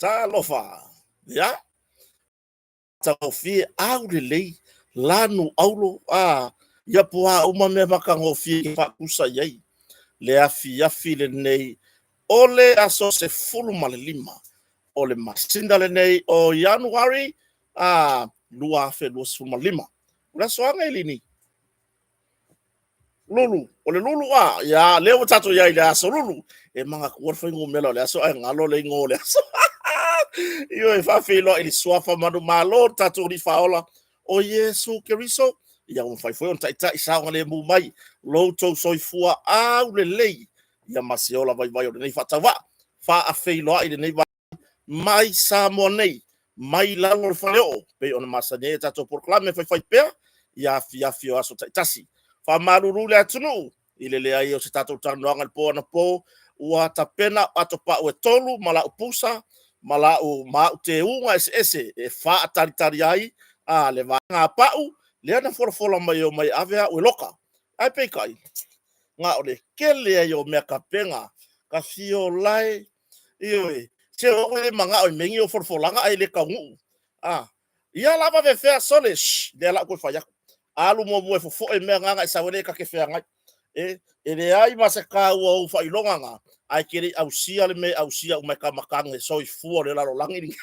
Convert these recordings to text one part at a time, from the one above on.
Talofa! Ia, matagofie aulelei lanu aulo a ia po a uma mea matagofie e faatusa i ai le afiafi lenei o le aso 15 o le masina lenei o Ianuari a 2025. O le aso a nei Lini? Lulu, o le Lulu a, ia, lea ua tatou i ai i le aso Lulu. E manatua le fuainumera o le aso ae galo le igoa o le aso. Ioe, faafeiloai i le suafa manumalo o le tatou Alii Faaola o Iesu Keriso. Ia ua mafai foi ona taitai saogalemu mai lo outou soifua aulelei ia ma se ola vaivai o lenei faatauvaa. Faafeiloai lenei mai Samoa nei, mai lalo o le faleoo, pei ona masani ai a tatou polokalame faifaipea i afiafi o aso taitasi. Faamalulu le atunuu i le leai o se tatou talanoaga i le po anapo, ua tapena atopau e tolu ma lau pusa ma lau ma au teuga eseese e faatalitali ai a le vaega a Pau lea na folafola mai e omai e ave au e loka. Ae peitai, na o le tele ai o mea tapena, tafiolae, ioe, se o au e le manao i mea nei o folafolaga ae le taunuu. A, ia la vave fea sole, shh, lea la a ou toe fai atu. Alu muamua e fofoe mea na ona e sau ai lea e ta te feagai. E leai ma se taua o ou faailoga na, ae te le i ausia le mea e ausia uma e tama tane soifua o le lalolagi lenei.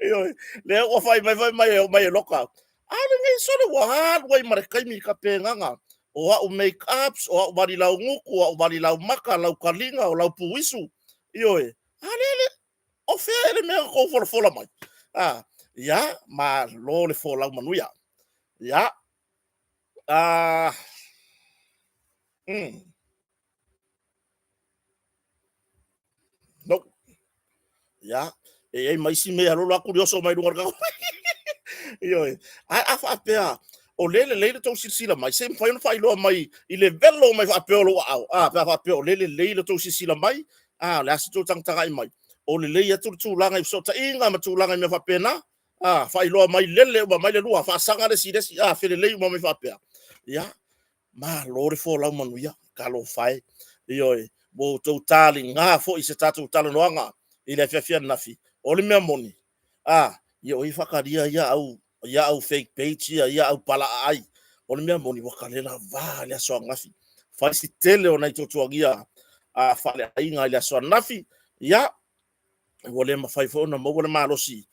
Ioe, lea ua fai mai fai mai e omai e loka. A lenei sole ua alu ai ma le taimi i tapenaga o au make ups, o au valilau gutu, o au valilau maka, lau taliga, o lau puisu. Ioe, a lea le, o fea ea le mea na tou folafola mai? A, ia, malo le folau manuia. Ia, a, No. Ia, e i ai ma isi mea lolo atu le oso mai luga o le tatou. Ioe. Ae a faapea o lea lelei le tou silasila mai, se mafai ona faailoa mai i le velo mai faapea o lou aao. A, pe a faapea o lea lelei le tou silasila mai, a, o le a se tou tagatagai mai. O lelei atu le tulaga i fesootaiga ma tulaga i mea faapena. A, faailoa mai lele uma mai le lua, faasaga le isi i le isi, a, felelei uma mai faapea. Ia, Malo le folau manuia, talofa e. Ioe, ua outou taliga foi i se tatou talanoaga i le afiafi ananafi. O le mea moni, a, ia o ia faatalia ia au, ia au fake page ia, ia au palaaai. O le mea moni, ua talela va le aso ananafi. Fai si tele o nai tuatuagia a faaleaiga i le aso ananafi. Ia, ua le mafai foi ona maua le malosi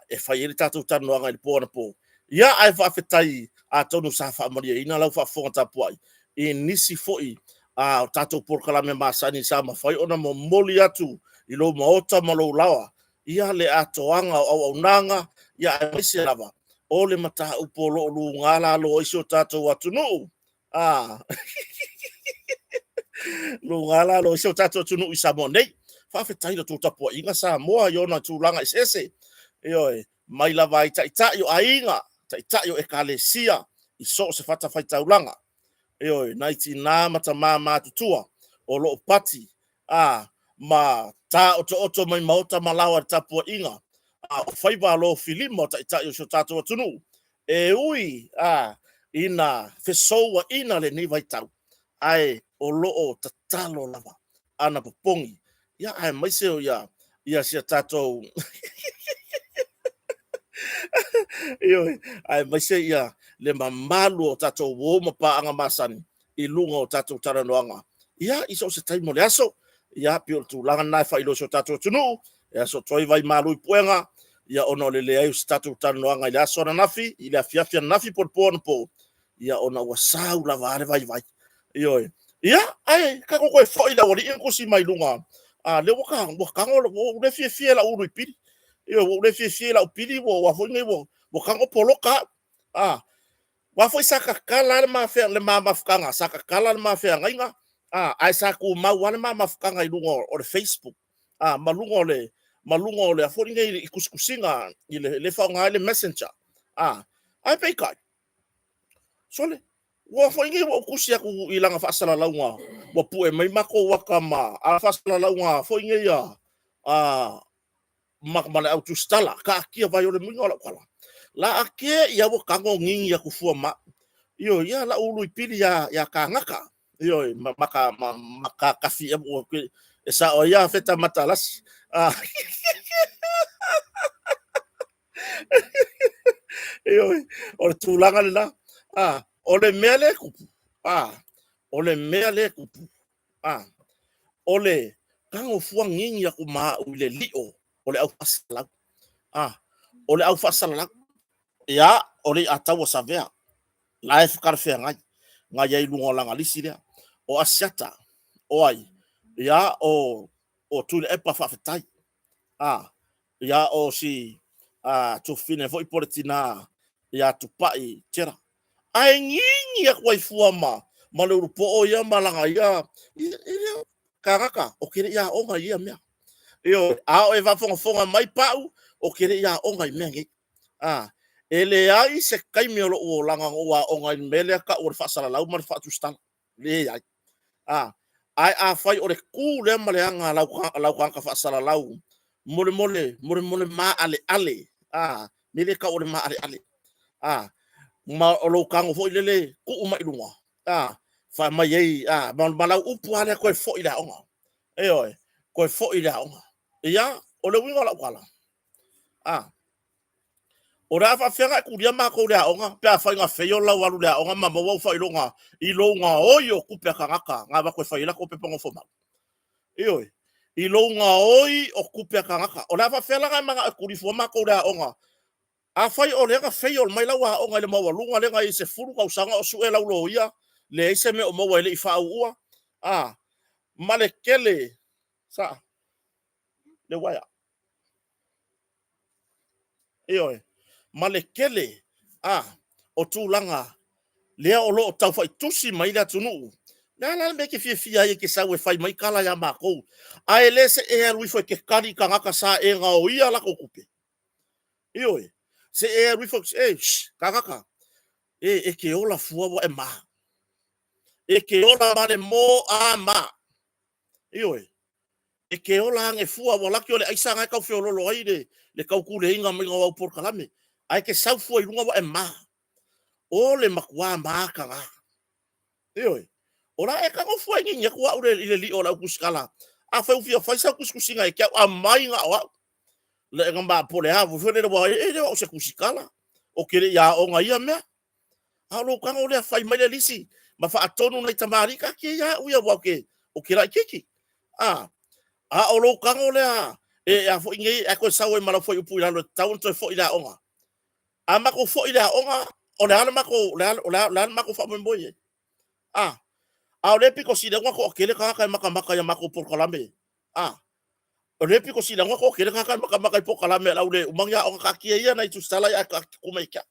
e fai ai le tatou talanoaga i le po anapo. Ia, ae faafetai atonu sa faamalieina lau faafofoga tapuai i nisi foi o tatou polokalame masani sa mafai ona momoli atu i lou maota ma lou laoa ia le atoaga o auaunaga, ia aemaise lava o le mataupu o lo o luga lalo ai si o tatou atunuu. Ah. Luga lalo i si o tatou atunuu i Samoa nei. Faafetai i la outou tapuaiga Samoa i ona tulaga eseese. Ioe, mai lava i taitai o aiga, taitai o ekalesia i so o se fatafaitaulaga. Ioe, nai tinā ma tamā matutua o lo o pati a ma tāotooto mai maota ma laoa i le tapuaiga a o faiva alofilima o taitai o si o tatou atunuu E ui a ina fesouaina lenei vaitau, ae o lo o tatalo lava ana popogi, ia aemaise o ia ia sia tatou ioe, aemaise ia le mamalu o tatou uo ma paaga masani i luga o tatou talanoaga ia i so o se taimi o le aso. Ia pei o le tulaga lena e faailoa i si o tatou atunuu, e aso atu ai vaimalu i puega, ia ona o le leai o se tatou talanoaga i le aso ananafi, i le afiafi ananafi po o le po anapo, ia ona ua sau lava le vaivai. Ioe. Ia, ae tatou toe foi i le aualii na tusi mai luga, a lea ua ta, ua tago, ua ou le fiafia i lau ulu i pili. Ioe, ua ou le fiafia i lau pili, ua, ua foi nei, ua, ua tago poloka au. A, Aua foi sa tatala le ma le ma mafutaga, sa tatala le ma feagaiga, a, ae sa tumau lava le ma mafutaga i luga o le Facebook, a, ma luga o le, ma luga o le a foi nei i tusitusiga i le, le faaaoga ai le Messenger, a, ae peitai, sole, ua foi nei ua ou tusi atu i lana faasalalauga, ua pue mai matou ata ma, a faasalalauga foi nei a, a, ma, ma le au tusitala, taatia vai o le muiga o lau tala. La a ke ia ua tago ngingi atu fua ma. Io ia lau ulu i pili ia, ia kāgaka. Io ma, ma, ka, ma, ma ka kafi e, E sao ai ia Feta Matalasi. Ah. Ioe, o le tulaga lena. Ah, o le mea lea e tupu. Ah, o le mea lea e tupu. Ah, o le tago fua gigi aku ma au i le lio o le au faasalalau. Ah, o le au faasalalau. Ia, o le i'a taua savea. La e whakarewheangai. Ngā ia i lunga o langa lisi lea. O Asiata, o ai, ia o, o Tuilaepa faafetai. A, ia o si a, tufine foi po le tinā ia Tupai Tera. Ae gigi aku ai fua ma, ma le ulupo'o ia ma langa ia, ia, ia kagaka, o ke le ia onga ia mea. Ioe, a o e faafogafoga mai pa'u, o ke le ia onga i mea nei. A, e leai se taimi o lo'u olaga na ou aoga i le mea lea ta'u o le faasalalau ma le faatusitala. Leai. A, ae afai o le tu lea ma le aga a lau, lau tagata faasalalau mo le, mo le, mo le, mo le maaleale, a, me le tau o le maaleale, a, ma o lou tago foi lele tuu mai i luga, a, fai mai ai, a, ma, ma lau upu lava lea toe foi i le aoga. Ioe, toe foi i le aoga. Ia, o le uiga o lau tala, a, O le a faafefea ona e tulia matou i le aoga pe afai na fail lau alu i le aoga ma maua au faailoga i lou gaoi o tupe a tagata na avatu e fai ai latou pepa nofomau? Ioe, i lou gaoi o tupe a tagata. O le a faafefea la ona e manao e tuli fua matou i le aoga? Afai o lea na fail mai lau aoga i le maualuga lea na i ai 10 tausaga o sue lau loia, leai se mea o maua e le i faauua, a, ma le tele, sa, le uaea. Ioe, ma le tele a o tulaga lea o lo o tau faitusi mai le atunuu. Le a la le mea e te fiafia ai e te sau e fai mai tala ia matou, ae le se e alu ifo e te tali i tagata sa e gaoia latou tupe. Ioe, se e alu ifo, e, shh, tagata, e, e te ola fua ua e ma. E te ola ma le mo a ma. Ioe, e ke ola age fua, ua laki o le aisa na e tau feololo ai le, le tautuleina maiga o au polokalame, ae ke sau fua i luga ua e ma. O le matua ma taga. Ioe, o la e tago fua e nini atu au le, i le lio o le au tusitala. Afai ua fia fai sau tusitusiga e ke au, aumai na o au. Le na ma po le a, foi le ua e le o se tusitala. O ke le ia aoga ia mea. A o lou tago lea fai mai le lisi ma faatonu nai tamalii, taatia ia au ia aua ou te laitiiti. A, a o lou tago lea e a foi nei ae toe sau ai ma lau fuaiupu i lalo e tatau ona toe foi i le aoga. A matou foi i le aoga, o le a le matou, o le a, o le a, o le a le matou faamoemoe i ai? A, a o lea e pito sili atu ona toatele tagata e matamata i a matou polokalame. A, o lea e pito sili atu ona toatele tagata e matamata i polokalame a le au le uma ni aoga, taatia ia nai tusitala ia ae tuu mai ia te au.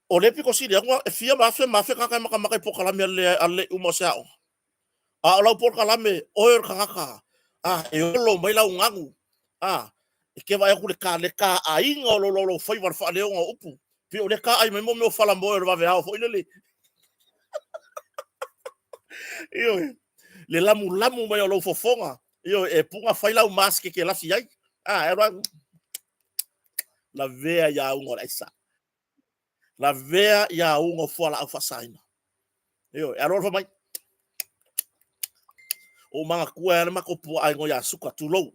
O lea e pito sili atu e fia ma afe ma afe tagata e matamata i polokalame a le uma o se aoga. A o lau polokalame, oe o le tagata, a, e olo mai lau ganu, a, e te vaai atu le ka, le kāaiga o lou laulaufaiva, le faaleoga o upu, pei o lea kaai mai mo mea o falamoe o le vaveao foi lele. Ioe, le lamulamu mai o lou fofoga, ioe, e puga fai lau mask e te lafi ai. A, e alu a, lavea i auga o le aisa. Lavea i auga o fualaau faasaina. Ioe, e alu alu fai mai. O manatua e ale matou puaa igoa ia Suka, tulou.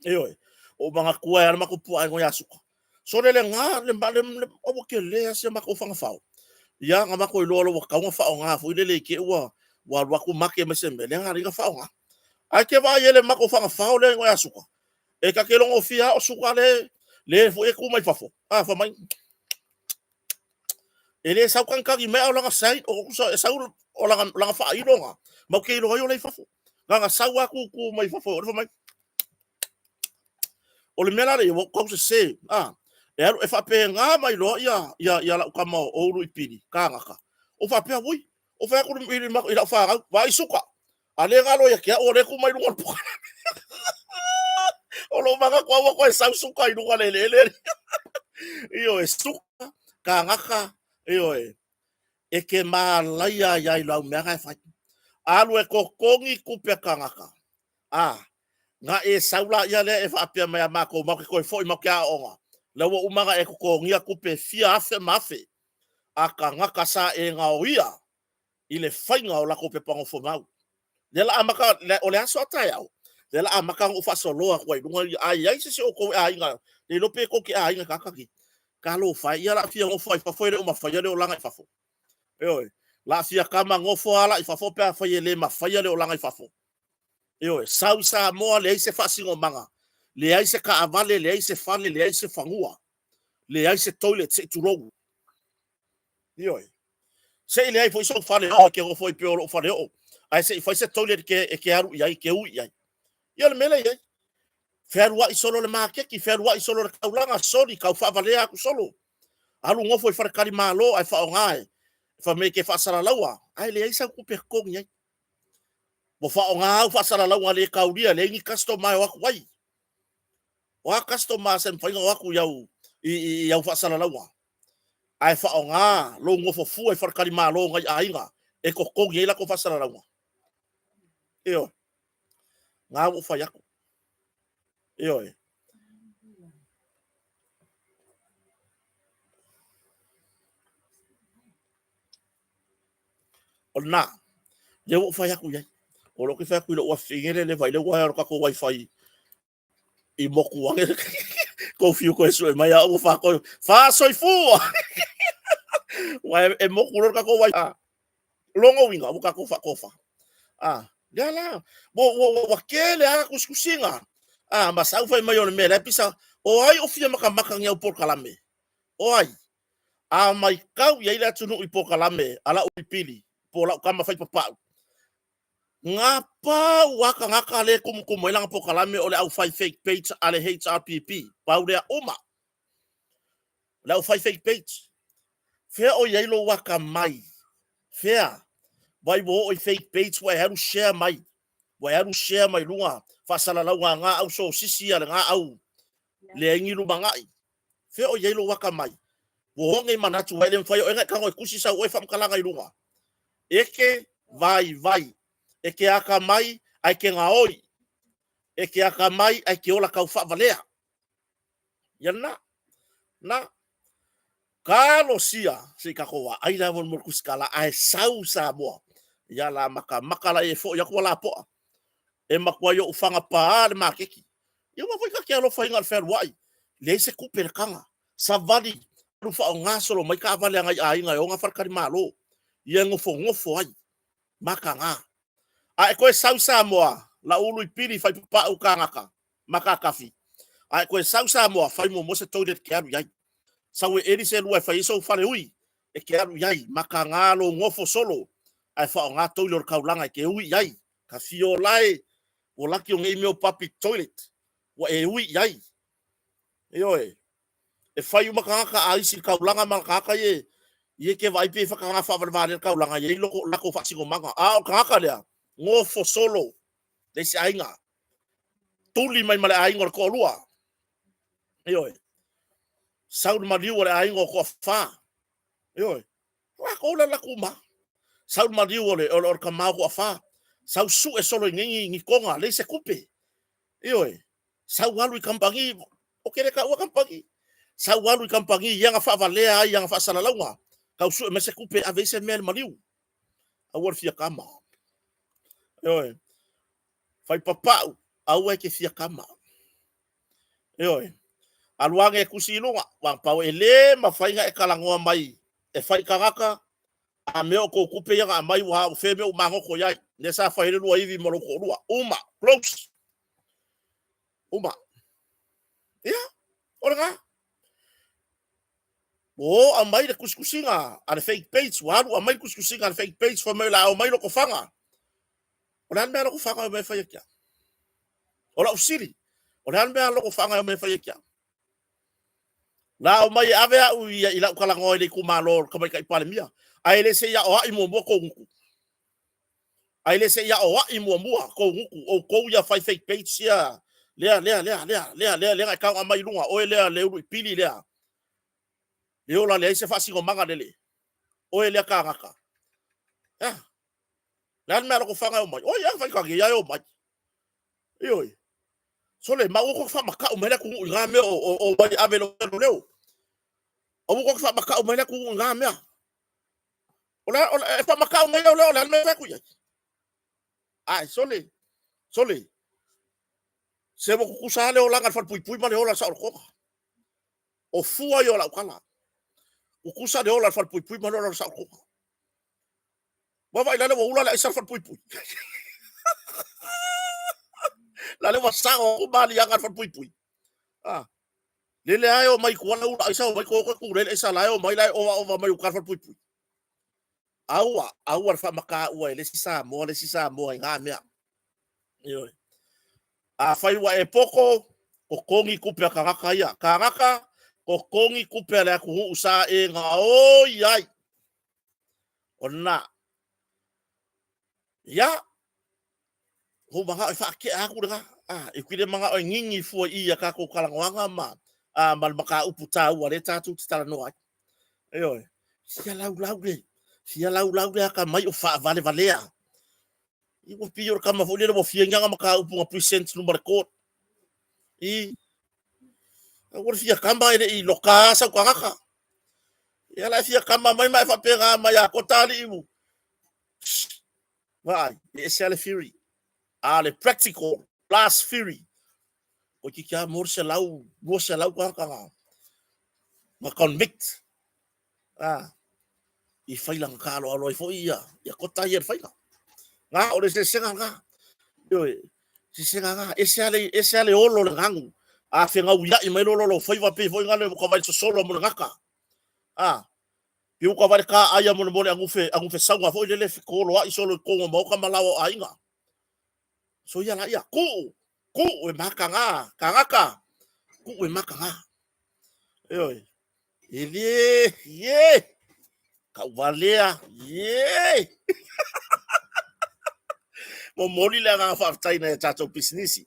Ioe, o manatua e ale matou puaa igoa ia Suka. Sole le gā, le, le, le, aua ke le asia matou whangawhao. Ia, nga matou iloa lo wakaunga whaonga foi le le ke ua, ua alu atu make mai se mea, le ngā ringa whaonga. Ai ke vaa i ele matou whangawhao le igoa ia Suka. E ta te logofia o Suka le, le foi e ku mai fafo. A, fa mai. E le sau kagikagi mai a o lana sign, o e sau o lana, lana faailoga, ma ou te iloa ai o la i fafo. Na ona sau lava tutu mai fafo, o le fai mai. O le mea la lea, ua ou tau sese, a, e alu e faapena mai loa ia, ia, ia lau tama o Uluipili, kānaka. Ou faapea, ui, ou fai atu i, i, i lau fanau, vaai suka, A le galo ia te au, o lea e tu mai luga o le puka. O lou manatu aua koe sau suka i luga le eleele. Ioe, suka, kānaka, ioe, e ke mālaia ai ai lau mea na e fai. Alu e totogi tupe a kānaka. A, na e sau la ia lea e faapea mai a mākou, mau ke toe foi mau ke aoga. La ua uma na e totogia tupe fia afe ma afe a kānaka sa e gaoia i le faiga o latou pepa nofomau. Lea la amata, o le aso a taeao, lea la amata ona ou faasoloa atu ai i luga, a i ai se isi o outou e aiga, le iloa pe tou te aiga i tagata nei, talofa e, ia o le a fia nofo lava i fafo e le o mafaia le olaga i fafo. Ioe. La fia tama nofo lava la i fafo pe afai e le mafaia le olaga i fafo. Ioe. Sau i Samoa, leai se faasinomaga, leai se taavale, leai se fale, leai se fanua, leai se toilet se i tulou. Ioe. Se i leai foi sou fale oo e te nofo ai pei o lou fale oo, ae se i fai se toilet e te alu i ai, e te ui i ai. Ia o le mea lea e i ai. Fealuai solo i le maketi, fealuai solo i le taulaga, soli, tau faavalea atu solo. Alu nofo i faletalimalo ae faaaoga e fai mai e te faasalalaua, ae leai sau tupe e totogi ai. Ua faaaoga au faasalalauga le taulia, leai ni customer e o atu ai. O a customer se mafai ona o atu i au, i au faasalalauga? Ae faaaoga lou nofo fua i faletalimalo nai aiga e totogi ai latou faasalalauga. Ioe. Na ua ou fai atu. Ioe. O lena, lea ua ou fai atu i ai. O lea ou te fai atu i lou afafine lea, vaai lea ua o le tatou wifi i moku ane kou fiu koe sue mai a ua whakoi whāsoifua ua e moku loa le tatou wifi longo uiga ua tatou whakofa a lea la ua ua ua ua kele a kusikusiga a ma sau fai mai o le mea lea pisa o ai o fia makamaka ni au polokalame o ai a maitau i ai le atunuu i polokalame a lau pili po o lau tama fai papau Nga pau a tagata lea e tumutumu ai lana polokalame o le au fai fake page a le HRPP. Pau lea uma. O le au fai fake page. Fea o i ai lou atamai? Fea? Vai ua oo i fake page ua e alu share mai. Ua e alu share mai luga faasalalauga a nga au sosisi a le nga au leai ni lumanai. Fea o i ai lou atamai? Ua oo nei manatu ua e le mafai o e na e tago e tusi sau oe faamatalaga i luga. E ke vaivai, e ke akamai ae ke gaoi, e ke akamai ae ke ola tau faavalea. Ia lena, na, talosia se i tatou vaai la mo le tusitala ae sau i Samoa. Ia la matamata la e foi atu ua lapoa. E matuai ou fagapā le maketi. Ia aua foi ta te alofaina i le fealuai, leai se tupe i le taga. Savali, alu faaaoga solo mai taavale a nai aiga e ona faletalimalo, ia e nofonofo ai, mataga. A e toe sau i Samoa, lau ulu i pili fai papau kānaka, makakafi. A e toe sau i Samoa, fai muamua se toilet e te alu i ai. Sau e eli se lua e fai ai sou faleui e te alu i ai, mataga lou nofo solo, ae faaaoga toile o le taulaga e te ui i ai. Ka fio lae, ua laki o nei mea o public toilet, ua e ui i ai. Ioe. E fai uma tagata a isi i le taulaga ma tagata ia ia ke vaai pe whakanga whaavalevale le taulaga ia i loko lako faasinomaga. A o tagata lea, ngofo solo, le isi aiga. Tuli mai ma le aiga o le toalua. Ioe. Sau le maliu o le aiga o toafa. Ioe. Lakou le laku ma. Sau le maliu o le, o le, o le tama o toafa. Sau sue solo i nei ni toga, leai se tupe. Ioe. Sau alu i kamupani, ou te le taua kamupani. Sau alu i kamupani i aga faavalea ai aga faasalalauga, tau sue mai se tupe e ave ai se mea i le maliu. Aua le fia kama. Ioe. Fai papau, aua e te fia kama. Ioe. Alu ane e tusi i luga, ua pau e le mafai ona e talanoa mai e fai tagata, a mea o tou tupe ia na aumai ua o fea mea ua magoto i ai. Lea sa fai ai le lua ivi ma lou toalua. Uma, close. Uma. Ia, o lena. Ua o aumai le tusitusiga a le fake page, ua alu aumai le tusitusiga a le fake page, fai mai o le a omai Lotofaga. O le a le mea a Lotofaga e omai e fai ia te au? O lau fesili, o le a le mea a Lotofaga e omai e fai ia te au? La omai e ave au i, i lau talanoa i le itumalo o le Tamaitai Palemia, ae le se i aoai muamua tou gutu. Ae le se i aoai muamua tou gutu, outou ia fai fake page ia, lea, lea, lea, lea, lea, lea, lea na e taoga mai i luga, oe lea le ulu i pili lea, le ola leai se faasinomaga lele, oe lea kāgaka. Ea, le a le mea a Lotofaga e omai? Oi, a fai kage ia e omai. Ioe. Sole, ma ua ko whamakau mai le atunuu i ngā mea o, o, o mai ave lo leo. Aua ko whamakau mai le atunuu i ngā mea. O le, o le, e whamakau mai leo leo, le a le mea e fai atu i ai. Ae, sole, sole, se ua tutusa lava le olaga a le falepuipui ma le ola a le saolotoga. O fua ia o lau tala. Tutusa le ola a le falepuipui ma le ola a le saolotoga. Vaavaai la le ua ula le aisa a le falepuipui. La le ua sao atu maliaga a le falepuipui. Ah. Lele lava e omai i tua le ula aisa, omai toe tulei le aisa la e omai la e ovaova mai uka le falepuipui. Aua, aua le faamataua e le isi Samoa le isi Samoa i na mea. Ioe. Afai ua e poto, totogi tupe a tagata ia. Tagata, totogi tupe a le atunuu sa e gaoi ai. O lena. Ia, ua ou manao e faatea atu lena. Ah, e te le manao e gigi fua i i a tatou talanoaga ma, ah, ma le mataupu taua lea tatou te talanoa ai. Ioe, fia laulau le, fia laulau le atamai o faavalevalea. I ua pei o le tama foi lele ua fia i ana mataupu na present luma le court. I, aua le fia tama e le i loka sau tagata. Ia la e fia tama mai ma e faapena mai a kota alii u. Vaai, e ese lava le theory. A le practical plus theory. Toeitiiti lava mo le 100, 200 tagata na, na convict. Ah, i faila na taaloalo ai foi ia, ia kota ia le faila. Na, o le sesega na. Ioe, sesega na. Ese lava le, ese lava le olo o le ganu. A fegauiai mai loa lou faiva pei foi na le ka vai sosolo mo le gata. Ah, Pei ua vale ka ai a mole mole agufe agufe sauga foi lele fekoloai solo i totonu o maota ma laoa o aiga. So ia la ia, kuu, kuu e mataga, tagata, kuu e mataga. Ioe, e le, ye, tauvalea, ye. Momoli le agaga faafetai i nai a tatou pisinisi.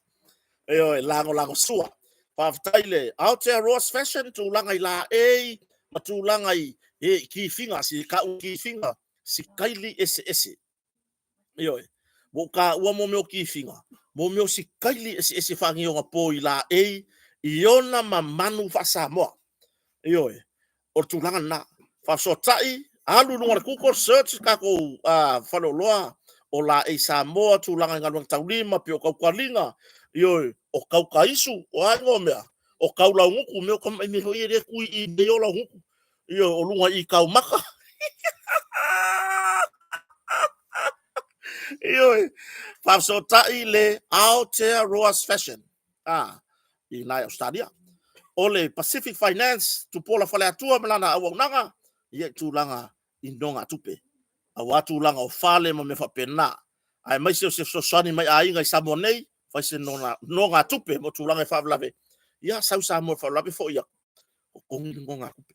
Ioe, lagolagosua. Faafetai le Aotearoa's Fashion, tulaga i laei ma tulaga i, e, i kifiga, si kau kifiga, sikaili eseese. Ioe, ua ou taua mo mea o kifiga, mo mea o sikaili eseese faaneionapo i laei i ona mamanu faa-Samoa. Ioe, o le tulaga lena. Faafesootai, alu i luga o le Google, search le tatou faleoloa o laei Samoa, tulaga i galuega taulima, pei o taukaliga, ioe, o taukaisu, o a igoa o mea, o taulaugutu, mea o tamai mea foi ia lea e tu i i nei o laugutu, ioe, o luga i i taumata. Ioe, faafesootai le Aotearoa's Fashion. Ah, i ina i Ausetalia. O le Pacific Finance, Tupuola Faleatua ma lana auaunaga, ia i tulaga i nogatupe, aua tulaga o fale ma mea faapena, aemaise o se fesoasoani mai aiga i Samoa nei, fai se nogatupe mo tulaga i faalavelave, ia sau Samoa i faalavelave foi atu, totogi le nogatupe.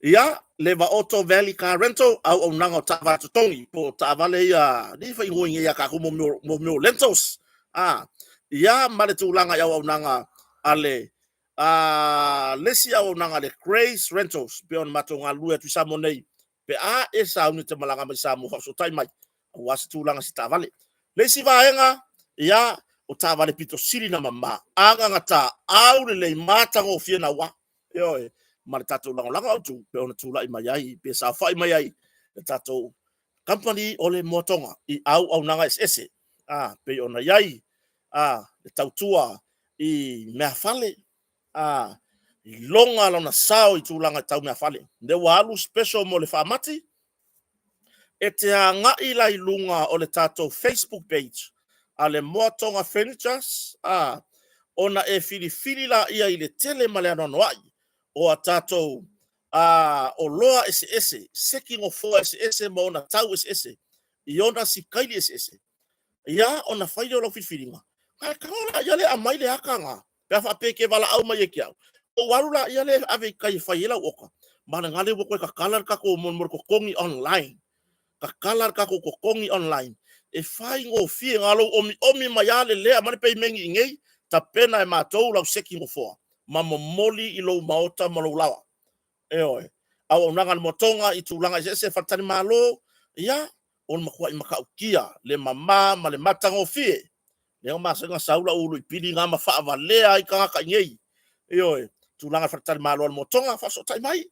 Ia, le Vaoto Valley Car Rental, auaunaga o taavale totogi, po o taavale ia, lea e faaigoa nei ia tatou mo mea, mo mea o rentals. Ah, ia ma le tulaga i auaunaga a le a le isi auaunaga a le Grace Rentals, pei ona matou galulue atu i Samoa nei, pe a e sauni e te malaga mai Samoa faafesootai mai, aua se tulaga i se taavale. Le isi vaega, ia, o taavale pito sili na mama, agagata, aulelei, matagofie naua. Ioe, ma le tatou lagolago autu pe ona tulai mai ai, pe saofai mai ai le tatou company o le Moatoga i auaunaga eseese, a, pei ona i ai, a, le tautua i meafale, a, iloga lona sao i tulaga tau meafale. Lea ua alu special mo le faamati, e te agai la i luga o le tatou Facebook page a le Moatoga Furnitures, a, ona e filifili laia i le tele ma le anoanoai o a tatou a, oloa eseese, seki nofoa eseese ma ona tau eseese i ona sikaili eseese. Ia, ona fai lea o lau filifiliga, ae tago laia le aumai le ata na, pe a faapea e te valaau mai ia te au, ou alu laia lea e ave i tai e fai ai lau oka, ma le gale ua toe tatala le tatou mo le totogi online. Tatala le tatou totogi online e faigofie na lou omiomi mai lava le lea aumai le peimeni i inei, tapena e matou lau seki nofoa ma momoli i lou maota ma lou laoa. Ioe. Auaunaga a le Moatoga i tulaga eseese, faletalimalo, ia, o le matuai matautia le mama ma le matagofie. Lea ua masani ona sau lau ului pili na ma faavalea ai tagata i inei. Ioe, tulaga i faletalimalo a le Moatoga, faafesootai mai.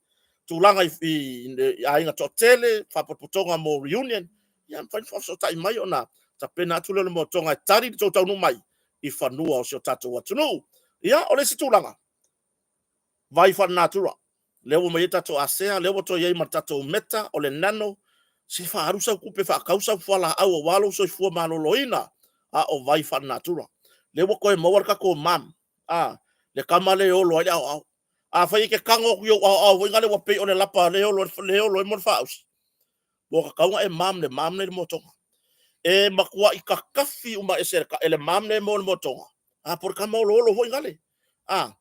Tulaga i, i, i aiga toatele, faapotopotoga mo reunion, ia mafai ona faafesootai mai ona Tapena atu lea o le moatoga e tali le tou taunuu mai i fanua o si o tatou atunuu. Ia, o le isi tulaga, vai faalenatura. Lea ua omai ai tatou asea, lea ua toe i ai ma le tatou meta, o le nano, se faaalu sau tupe faatau sau fualaau aua lou soifua maloloina, a o vai faalenatura. Lea ua toe maua le tatou mom, a, le tama lea e olo ai le aoao. Afai e te tago atu i ou aoao foi lea ua pei o le lapa lea e olo ai le faaausi, ua tatau ona e mom i le mom lea i le moatoga. E matuai tatafi uma ese e le mom lea e mo i le moatoga, a po o le tama oloolo foi lale. A,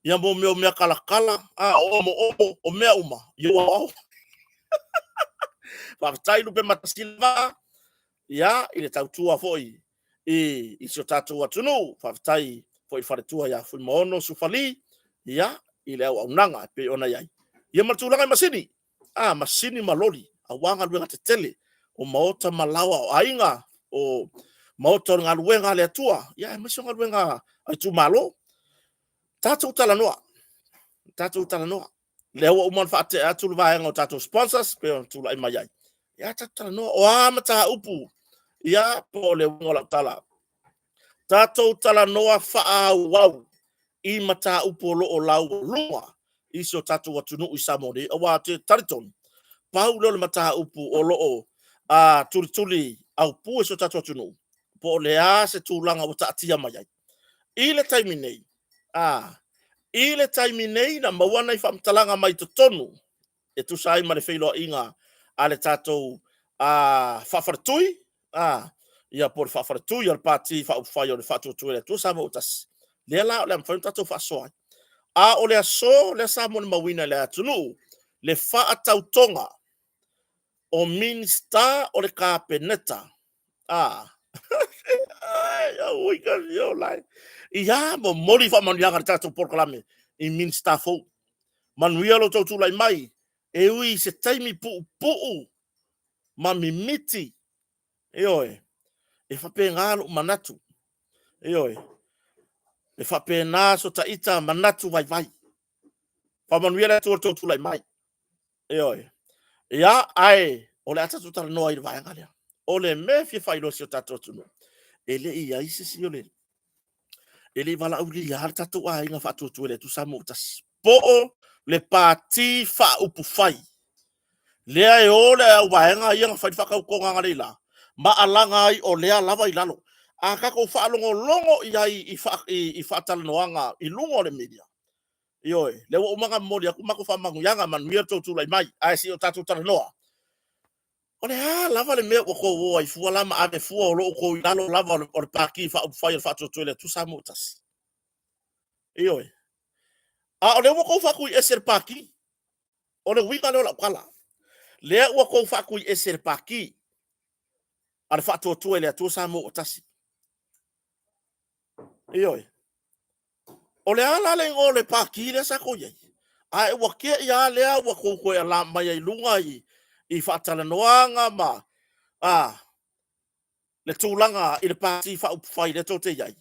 ia mo mea o mea talatala, a, o omoomo, o mea uma i ou aoao. Faafetai Lupematasila ia i le tautua foi i si o tatou atunuu. Faafetai foi i le faletua ia Fuimaono Sufali ia i le auaunaga e pei ona i ai. Ia ma le tulaga i masini, a, masini ma loli aua galuega tetele o maota ma laoa o aiga, o maota o le galuega a le Atua, ia aemaise o galuega a itumalo. Tatou talanoa, tatou talanoa. Lea ua uma ona faatea atu le vaega o tatou sponsors pei ona tulai mai ai. Ia tatou talanoa, o a mataupu, ia po o le uiga o lau tala, tatou talanoa faaauau i mataupu o lo o laualuga i si o tatou atunuu i Samoa nei, aua ou te talitonu, pau lea o le mataupu o lo o tulituli aupu e si o tatou atunuu, po o le a se tulaga ua taatia mai ai. I le taimi nei, i le taimi nei na maua nai faamatalaga mai totonu e tusa ai ma le feiloaiga a le tatou faafaletui, ia po o le faafaletui o le Pati Faaupufai o le Faatuatua i le Atua Samoa ua Tasi, lea la o le a mafai ona tatou faasoa ai. A o le aso lea sa molimauina e le atunuu le faatautoga o Minisita o le Kapeneta, a, auoi ka fia ia momoli faamanuiaga i le tatou polokalame i Minisita fou. Manuia lo outou tulai mai, e ui i se taimi puupuu ma mimiti, ioe, e faapena lou manatu, ioe, e faapena so ta ita manatu vaivai. Faamanuia le Atua i lo outou tulai mai. Ioe. Ia, ae o le a tatou talanoa i le vaega lea. O le mea e fia faailoa i si o tatou atunuu, e le i i ai se isi o le... E le i valaaulia lava le tatou aiga faatuatua i le Atua Samoa ua tasi. Po o le Pati Faaupufai lea e o le auvaega ia na fai le faatautoga analeila ma alaga ai o lea lava i lalo. A tatou faalogologo i ai i faatalanoaga i luga o le media, ioe, lea ua uma ona momoli atu matou faamanuiaga, manuia lo outou tulai mai. Ae se i o tatou talanoa, o le a lava le mea ua outou o ai fua la ma ave fua o lo o outou i lalo lava o le Pati Faaupufai o le Faatuatua i le Atua Samoa ua Tasi? Ioe. A o lea ua outou faatuiese i le Pati. O le uiga lea o lau tala. Lea ua outou faatuiese i le Pati a le Faatuatua i le Atua Samoa ua Tasi. Ioe. O le a la le igoa o le Pati lea sa tou i ai? Ae ua tea i a lea ua tou toe ala mai ai i luga i faatalanoaga ma le tulaga i le Pati Faaupufai lea tou te i ai.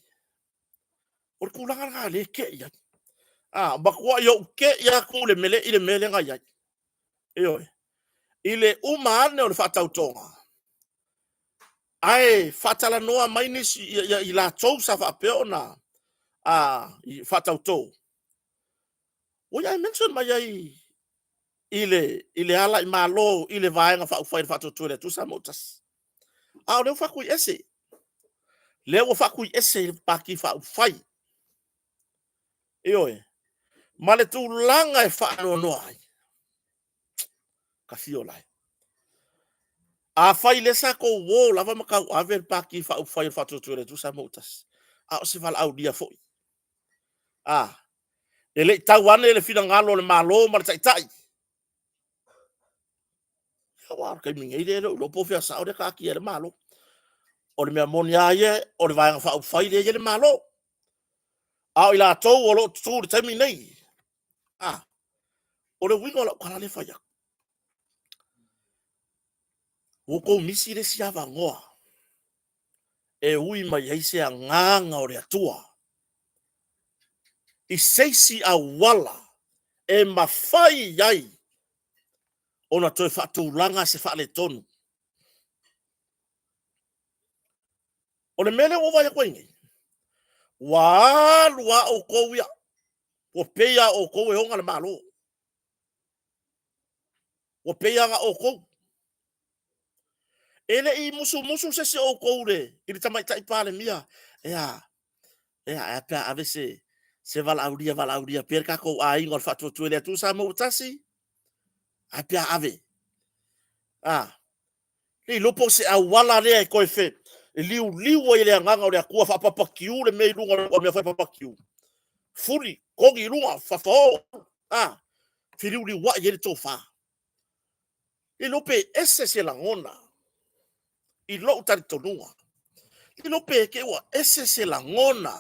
O le tulaga lena lea e te i ai. A, matuai ou te i atu i le mele i le mea lea na i ai. Ioe. I le uma ane o le faatautoga, ae faatalanoa mai nisi i latou sa faapea ona faatauto. Ua ia e mention mai ai i le ala i Malo i le Vaega Faaupufai o le Faatuatua i le Atua Samoa ua Tasi. A o lea ua faatuiese. Lea ua faatuiese i le Pati Faaupufai. Ioe. Ma le tulaga e faanoanoa ai. Ka fio lai. Afai lea sa tou o lava ma tauave le Pati Faaupufai o le Faatuatua i le Atua Samoa ua Tasi, a o se valaaulia foi. A, e le i tau ane le finagalo o le Malo ma le Taitai. Aua o le taimi nei lea e le o iloa po o fea sao lea e taatia ai le Malo. O le mea moni lava ia, o le Vaega Faaupufai lea e i ai le Malo. A o i latou o lo o tutu i le taimi nei, a, o le uiga o lau tala lea e fai atu, ua outou misi le isi avanoa e ui mai ai se agaga o le Atua i se isi auala e mafai ai ona toe faatulaga se faaletonu. O le mea lea ua ou vaai atu ai nei, ua alu lava outou ia, ua pei lava o outou e ona le Malo. Ua pei lava na outou. E le i musumusu se isi o outou i le Tamaitai Palemia, e a, e a, e a pe a ave se, se valaaulia, valaaulia pea le tatou aiga o le Faatuatua i le Atua Samoa ua Tasi? Ae pe a ave? A, le iloa po o se auala lea e toe fe, liuliu ai e le agaga o le Atua, faapapatiu le mea i luga o mea fai papatiu. Fuli, togi i luga, fafao, a, feliuliuai ai le tofa. Le iloa pe ese se lagona i lou talitonuga. Le iloa pe te i ua ese se lagona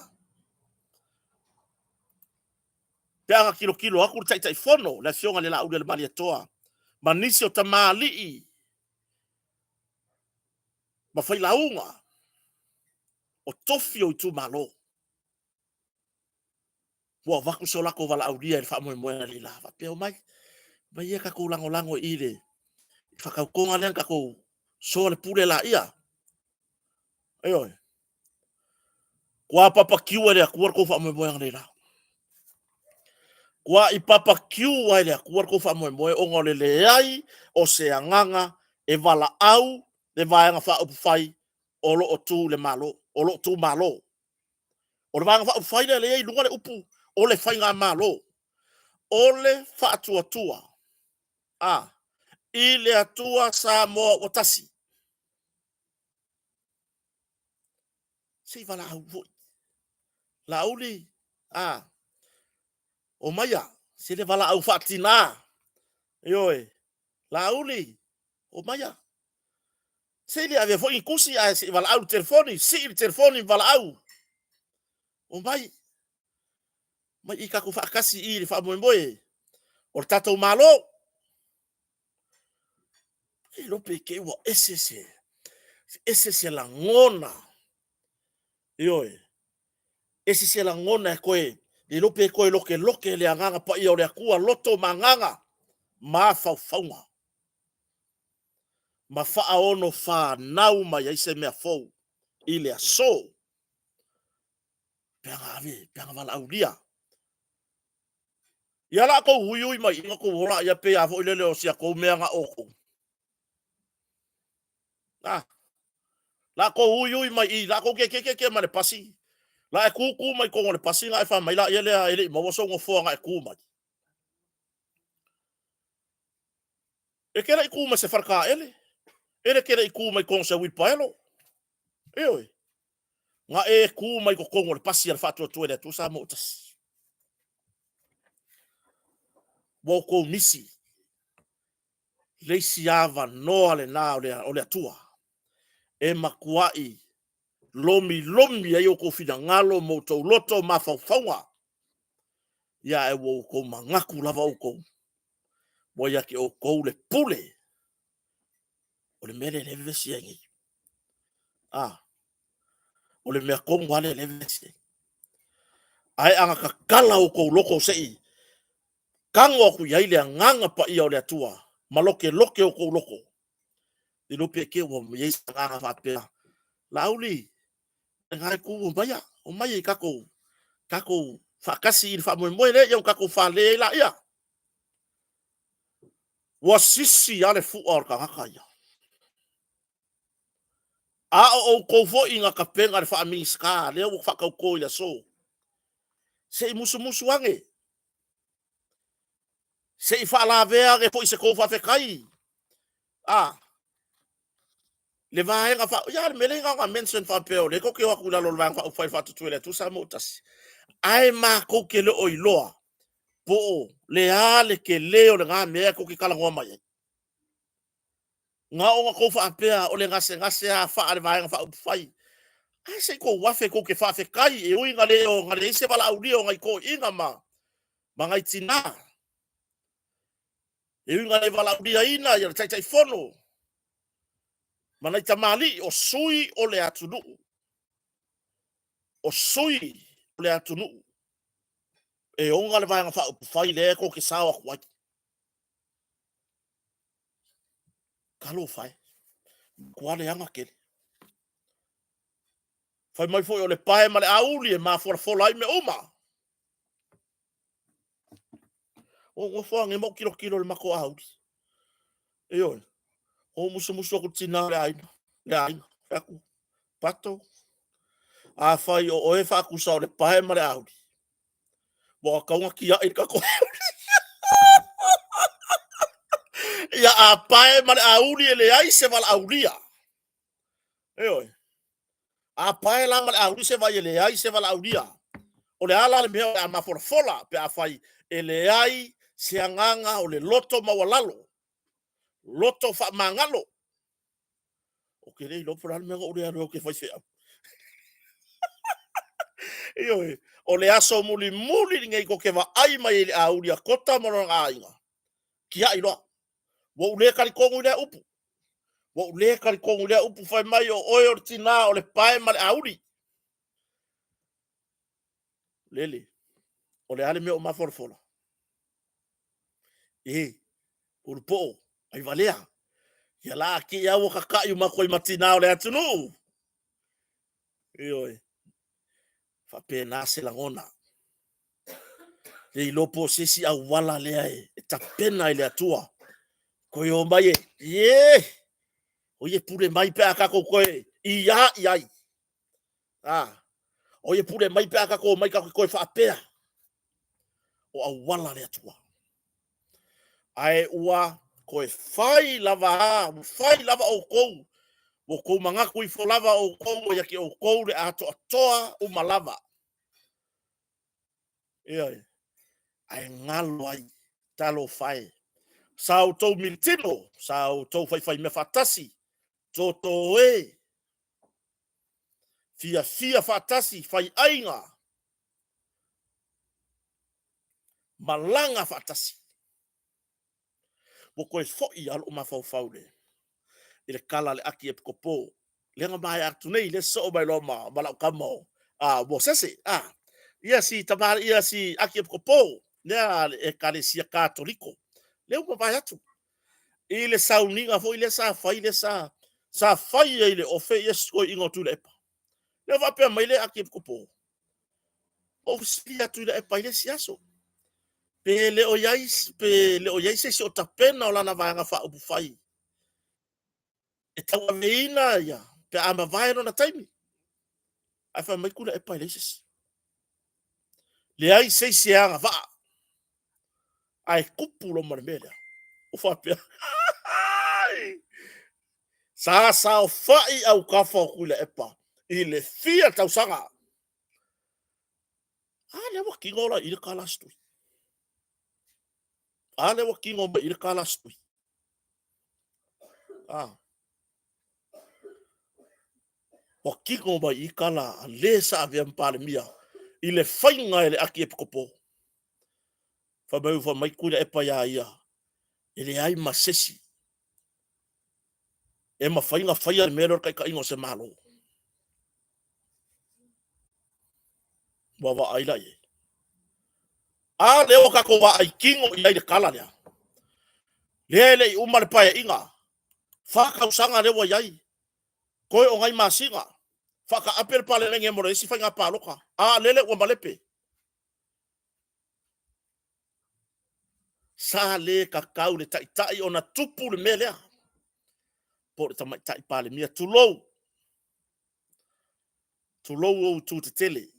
pe a na tilotilo atu le Taitaifono, le Afioga i le Laaulialemalietoa ma nisi o tamalii ma failauga o tofi o itumalo, ua avatu so latou valaaulia i le faamoemoe analeila, faapea, omai, omai ia tatou lagolago i le faatautoga lea na tatou soalepule laia. Ioe. Ua papakiu e le Atua le tou faamoemoe analeila. Ua i papakiu ai le Atua le tou faamoemoe ona o le leai o se agaga e valaau le Vaega Faaupufai o lo o tu le Malo, o lo o tu Malo. O le Vaega Faaupufai lea lea e i luga le upu o le Faigamalo, o le faatuatua a i le Atua Samoa ua tasi. Se i valaau foi. Laauli, a, omaia, se le valaau faatina. Ioe, Laauli, omaia. Se i le avea foi ni tusi ae se i valaau i le telefoni, sii le telefoni valaau. Omai, mai i tatou faatasi i le faamoemoe o le tatou Malo. E iloa pe te i ua ese se, ese se lagona. Ioe, ese se lagona e toe, le iloa pe toe lokeloke le agaga paia o le Atua, loto ma agaga, mafaufauga, ma faaono fanau mai ai se mea fou i le aso. Pe a ave, pe a valaaulia. Ia la tou uiui mai i na tou ola ia pei a foi lele o si a tou mea na outou. Ah. La tou uiui mai i, la tou te keke ma le pasi. La e kūkū mai tonu o le pasi na e fai mai la ia lea e le i maua sou nofoa na e kū mai. E te le i kū mai se fale taele, e le te le i kū mai tonu se uilipaelo. Ioe. Na e kū mai totonu o le pasi a le Faatuatua i le Atua Samoa ua tasi. Ua outou misi le isi avanoa lena o le Atua e matuai lomilomi ai outou finagalo ma outou loto mafaufauga, ia ae ua outou manatu lava outou ua ia te outou le pule o le mea lea e vevesi ai nei. A, o le mea tonu lava lea e vevesi ai. Ae a na tatala outou loto se i tago atu i ai le agaga paia o le Atua ma lokeloke outou loto, le iloa pe te ua i ai se agaga faapea, Laauli, lena itu, omaia, omaia i tatou, tatou faatasi i le faamoemoe lea, ia ona tatou fale ai laia. Ua sisi lava le fua o le tagata ia. A o outou foi na tapena le faa-Minisita lea ua faatauto i le aso, se i musumusu ane, se i faalavea ane foi i se tou faafetai. A, le vaega faa... Ia, le mea lea na ona mention faapea o lea tou te o atu i lalo o le Vaega Faaupufai Faatuatua i le Atua Samoa ua Tasi. Ae matou te le o iloa po o le a le tele o lena mea tou te talanoa mai ai. Na ona tou faapea o le gasegase a faa le Vaega Faaupufai. Ae se i tou afe tou te faafetai e ui na le o na leai se valaaulia o nai toeaiina ma nai tina. E ui na le valaauliaina ia le Taitaifono ma nai tamalii o sui o le atunuu. O sui o le atunuu e ona le Vaega Faaupufai lea tou te sao atu ai. Talofa e, matua leaga tele. Fai mai foi o le pae ma le auli e mafolafola ai mea uma. O nofo age ma ou tilotilo i le matou auli. Ioe. O musumusu atu i le tina o le aiga, le aiga, fai atu, Pato, afai o oe e faatusa o le pae ma le auli, ua tatau ona tiai le tatou auli. Ia a pae ma le auli e leai se valaaulia. Ioe. A pae la ma le auli se vai e leai se valaaulia. O le a la le mea o le a mafolafola pe afai e leai se agaga o le loto maualalo, loto faamagalo. Ou te le iloa po o le a le mea na ou le alu ai ou te faifeau. Ioe, o le aso mulimuli lenei tou te vaai mai ai i le auli a Kota ma lona aiga, tiai loa. Ua ou le talitonu i lea upu. Ua ou le talitonu i lea upu fai mai o oe o le tina o le pae ma le auli. Lele, o le a le mea o mafolafola? E, Ulupoo, Aivalea, ia la ake ia ua tata'i uma atu ai ma tina o le atunuu. Ioe, faapena se lagona. Le iloa po o se isi auala lea e tapena e le Atua. Toe o mai e, ie, o ia e pule mai pe a tatou toe iā i ai. A, o ia e pule mai pe a tatou omai tatou toe faapea. O auala a le Atua. Ae ua toe fai lava a, ua fai lava outou, ua outou manatu ifo lava outou ua ia te outou le atoatoa uma lava. Ioe. Ae galo ai, talofa e. Sa outou militino, sa outou faifaimea faatasi, toto e, fiafia faatasi, faiaiga, malaga faatasi. Ua toe foi lava lou mafaufau i le tala a le Akiepikopo, lea na maea atu nei, lea e sosoo mai loa ma, ma lau tama o a, Mosese. A, ia si tama, ia si Akiepikopo, lea a le Ekalesia Katoliko, lea ua mavae atu. I le sauniga foi lea sa fai, lea sa, sa fai ai i le ofe ia si toeaina o Tuilaepa. Lea faapea mai le Akiepikopo, ou fesili atu Tuilaepa i le isi aso, pe le o i ai, pe le o i ai se isi o tapena o lana Vaega Faaupufai e tauaveina ia pe a mavae lona taimi. Ae fai mai Tuilaepa e leai se isi. Leai se isi e agavaa. Ae tupu loa ma le mea lea. Ua faapea, sa saofai autafa o Tuilaepa i le fia tausaga. A lea ua tino la i le kalastui. A lea ua tino mai i le kalastui. A. Ua tino mai i kala a le sa avea ma Palemia i le faiga e le Akiepikopo. Fai mai ua fai mai Tuilaepa iā ia, e leai ma se isi e mafai ona faia le mea lea o le taitaiga o se Malo. Ua vaai la i ai. A lea ua tatou vaai kino i ai i le tala lea. Lea e le i uma le Paeaiga. Fa tausaga lea ua i ai. Toe o nai masina. Faataape le Palemene mo le isi faiga palota. A lele ua malepe. Sa le tatau le taitai ona tupu le mea lea. Po o le tamaitai Palemia. Tulou. Tulou ou itu tetele.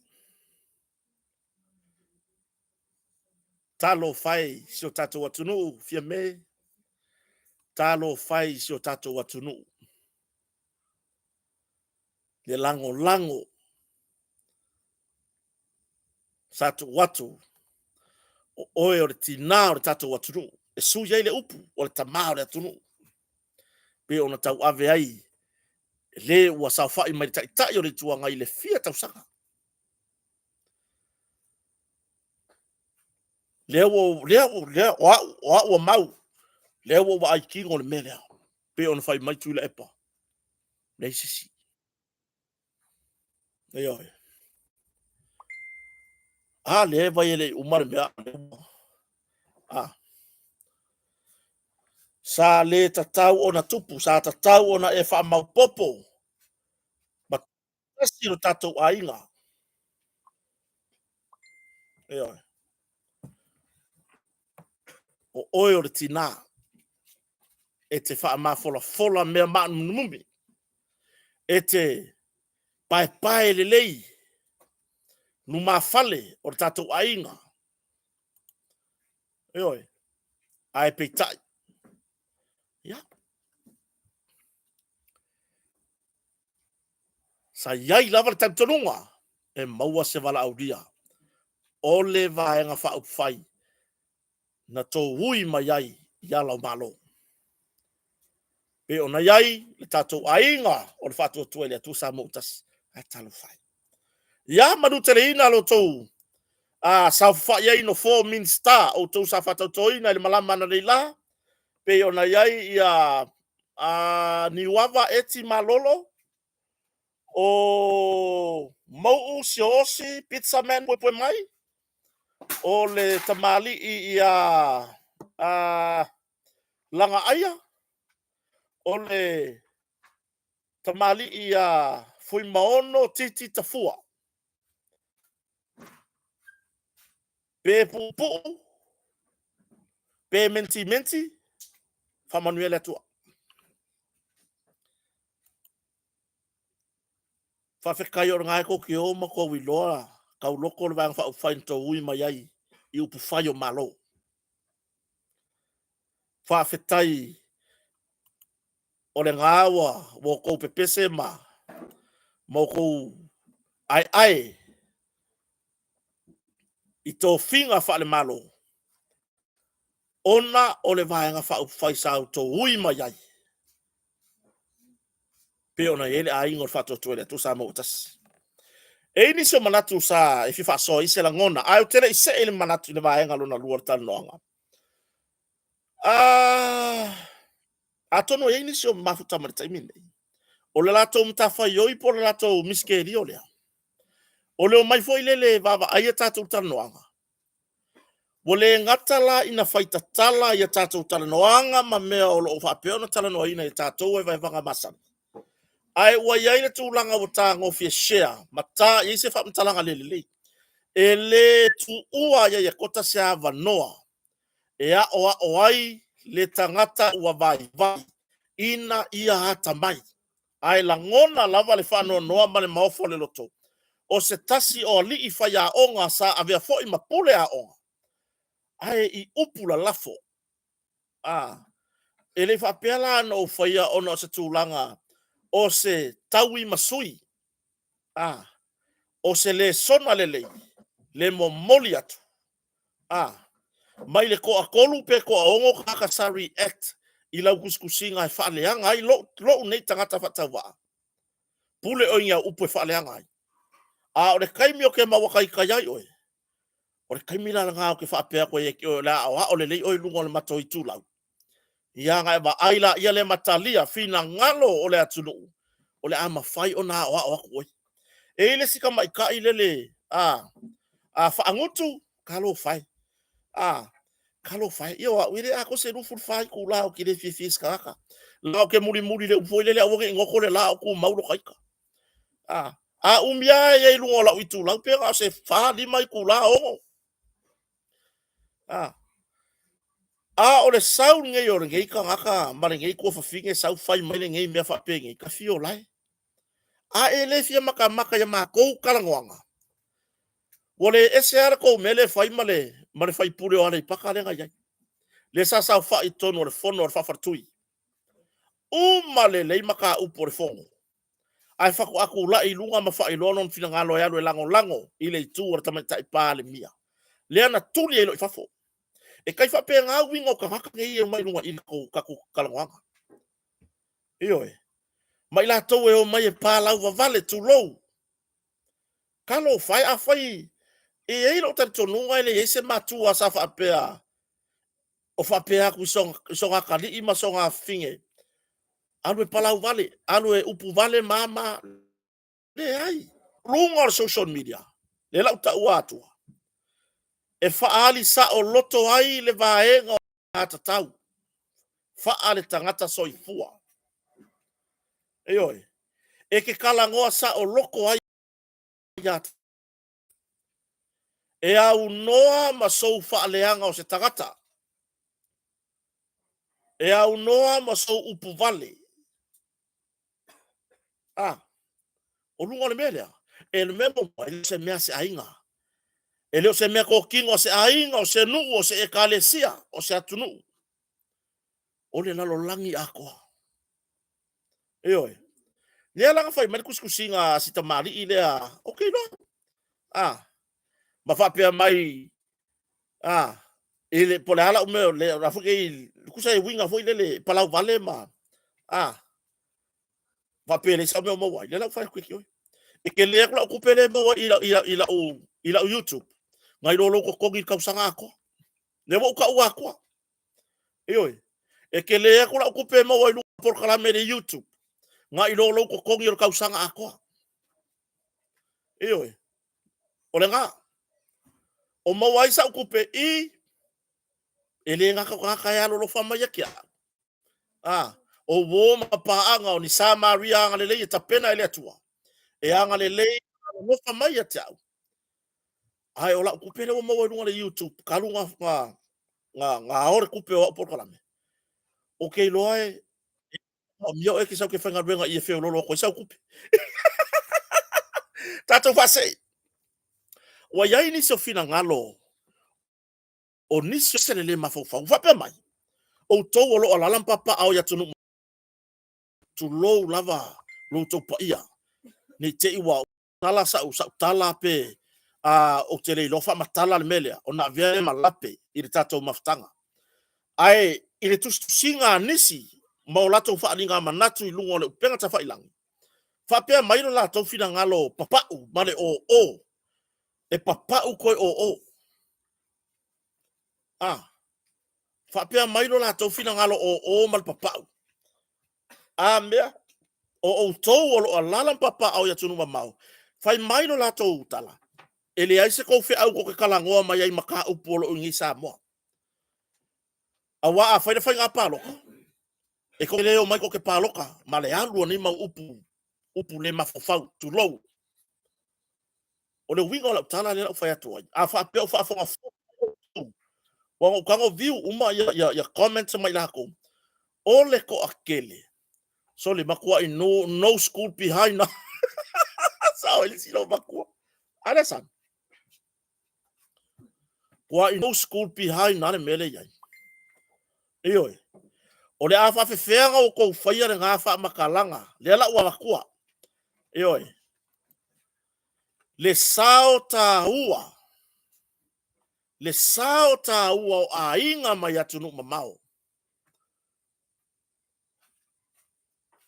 Talofa e i si o tatou atunuu, Fiame. Talofa e i si o tatou atunuu. Le lagolago sa tuu atu o oe o le tinā o le tatou atunuu e sui ai le upu o le tamā o le atunuu pei ona tauave ai le ua saofai mai le Taitai o le Itu Agai i le fia tausaga. Lea ua, lea ua, lea, o au, o au ua mau, lea ua ou vaai kino le mea lea, pei ona fai mai Tuilaepa, leai se isi. Ioe. A lea e vai e le i uma le mea. A. Sa le tatau ona tupu, sa tatau ona e faamaopopo ma tasi lo tatou aiga. Ioe. O oe o le tinā e te faamafolafola mea maanuminumumi, e te paepae lelei lumafale o le tatou aiga. Ioe. Ae peitai, ia, sa i ai lava le talitonuga e maua se valaaulia o le Vaega Faaupufai na tou ui mai ai i ala o Malo. Pei ona i ai le tatou aiga o le Faatuatua i le Atua Samoa ua Tasi, ae talofa e. Ia manuteleina lo outou saofafai ai i nofoa o Minisita, outou sa faatautoina i le malama analeila, pei ona i ai ia Niuava Eti Malolo, o Mau'u Siaosi Pizzaman Puepuemai, o le tamalii ia Lagaaia, o le tamalii ia Fuimaono Titi Tafua. Pe puupuu, pe mentimenti, faamanuia le Atua. Faafetai o lena e tou te o ma tou iloa tauloto le Vaega Faaupufai na tou ui mai ai i upufai o Malo. Faafetai o lena ua outou pepese ma outou aeae i tofiga faale-Malo ona o le Vaega Faaupufai sa outou ui mai ai, pei ona i ai le aiga o le Faatuatua i le Atua Samoa ua Tasi. E i ai nisi o manatu sa e fia faasoa ai se lagona, ae ou te le i see i le manatu i le vaega lona lua o le talanoaga. Atonu e i ai nisi o mafuta ma le taimi lenei, o le latou matafaioi po o le latou misitelio lea, o le omai foi lele e vaavaai a tatou talanoaga. Ua le gata la ina fai tatala ia tatou talanoaga ma mea o lo o faapea ona talanoaina e tatou e vaevaga masani, ae ua i ai le tulaga ua tagofi e share ma ta i ai se faamatalaga le lelei. E le tuua ia Iakota se avanoa e aoao ai le tagata ua vaivai ina ia atamai, ae lagona lava le faanoanoa ma le maofa o le loto o se tasi o alii faiaoga sa avea foi ma pule aoga, ae i upu lalafo. A, e le i faapea la na ou faia ona o se tulaga o se taui ma sui, a, o se lesona lelei le momoli atu. A, mai le toatolu pe toaono tagata sa react i lau tusitusiga e faaleaga ai lou, lou nei tagata faatauvaa. Pule oe i ni au upu e faaleaga ai. A o le taimi ou te maua taitai ai oe, o le taimi la lena ou te faapea atu ai ia te oe o le a aoao lelei oe i luga o le matou itulau. Ia ona e vaai laia lea ma talia finagalo o le atunuu, o le a mafai ona aoao atu oe. E i ai le isi tamaitai lele a, a faagutu, talofa e. A, talofa e. Ia o au, e le atoa se 24 itula ou te le fiafia i se tagata. Leaga ou te mulimuli i le upu foi lele, aua ne i goto le la a o tumau lota ita. A, a umi lava e i ai i luga o lau itulau, pe na o se 4, 5 itula, 6. A, a o le sau lenei o lenei tagata ma lenei tuafafine sau fai mai lenei mea faapenei, ta fiola e. A e le fia matamata i a matou talanoaga, ua le ese lava le tou mea lea e fai ma le, ma le faipule o Aleipata lea na i ai, lea sa saofai i totonu o le fono a le faafaletui. Uma lelei mataupu o le fono, ae faatoa tulai i luga ma faailoa lona finagalo e alu e lagolago i le itu a le tamaitai Palemia, lea na tuli ai loa i fafo. E tai faapena uiga o tagata nei e omai i luga i le tatou talanoaga. Ioe. Ma i latou e omai e palauvavale, tulou. Talofa e, afai e i ai lou talitonuga e leai se matua sa faapea o faapea atu i sona atalii ma sona afafine, alu e palauvale, alu e upuvale ma ma. Leai. Luga o le social media, lea la ou taua atua, e faaali saoloto ai le vaega o aiatatau faale-tagata soifua. Ioe. E ke kalagoa saʻoloko ai iā E aunoa ma sou faaleaga o se tagata. E aunoa ma sou upu wale. A, o luga o le mea lea, e le mea maua, e le o se mea a se aiga. E le o se mea totino a se aiga, o se nuu, o se ekalesia, o se atunuu. O le lalolagi atoa. Ioe. Lea la na fai mai le tusitusiga a si tamalii lea, ou te iloa. A, ma faapea mai, a, i le, po o le a lau mea, le, la foi nei, tusa e uiga foi lele, palau vale ma, a, faapea e leai sau mea o maua ai. Lea la ua fai atu ia te oe. E tele atu lau tupe lea e maua i i lau YouTube, nai lo lou totogi i le tausaga atoa. Lea ua ou taua atua. Ioe. E tele atu lau tupe e maua i luga o polokalame i le YouTube, nai lo lou totogi o le tausaga atoa. Ioe. O lena. O maua ai sau tupe i, e le gata o tagata e alolofa mai ia te au. A, o uō ma paaga o ni Samaria agalelei e tapena e le Atua, e agalelei ma alolofa mai ia te au. Ae o lau tupe lea ua maua i luga o le YouTube, talu na, na, na, na ao le tupe o au polokalame, ou te iloa e manaomia oe e te sau e te faigaluega i e feololo atu ai sau tupe. Tatou faasee. Ua i ai nisi o finagalo o nisi o se le le mafaufau. Ua faapea mai, outou o lo o alaala ma papaaao i atunuu tulou lava lo outou paia, ne i te i ua tala sau, sau tala pe a, ou te le iloa faamatala le mea lea, ona avea lea ma lape i le tatou mafutaga. Ae i le tusitusiga a nisi ma o latou faaaliga manatu i luga o le upega tafailagi, faapea mai lo latou finagalo papau ma le oo, e papau toe oo. A, faapea mai lo latou finagalo oo ma le papau. A mea, o outou o lo o alaala ma papaaao i atunuu mamao, fai mai lo latou tala, e leai se tou feau tou te talanoa mai ai i mataupu o lo o i inei i Samoa. Aua a fai le faiga palota, e tou te le omai tou te palota ma le alu o nei mau upu, upu le mafaufau, tulou. O le uiga o lau tala lea o le a ou fai atu ai, a faapea o faafogafoga outou, aua na ou tago view uma ia comments mai latou, o le toatele, sole, matuai no, no school behind. Sao ai le isi loomatua. A lea sa. Tuai no school behind na le mea lea i ai. Ioe. O le a faafefea ona outou faia lena faamatalaga, lea la ua avatua. Ioe. Le sao taua, le sao taua o aiga mai atunuu mamao.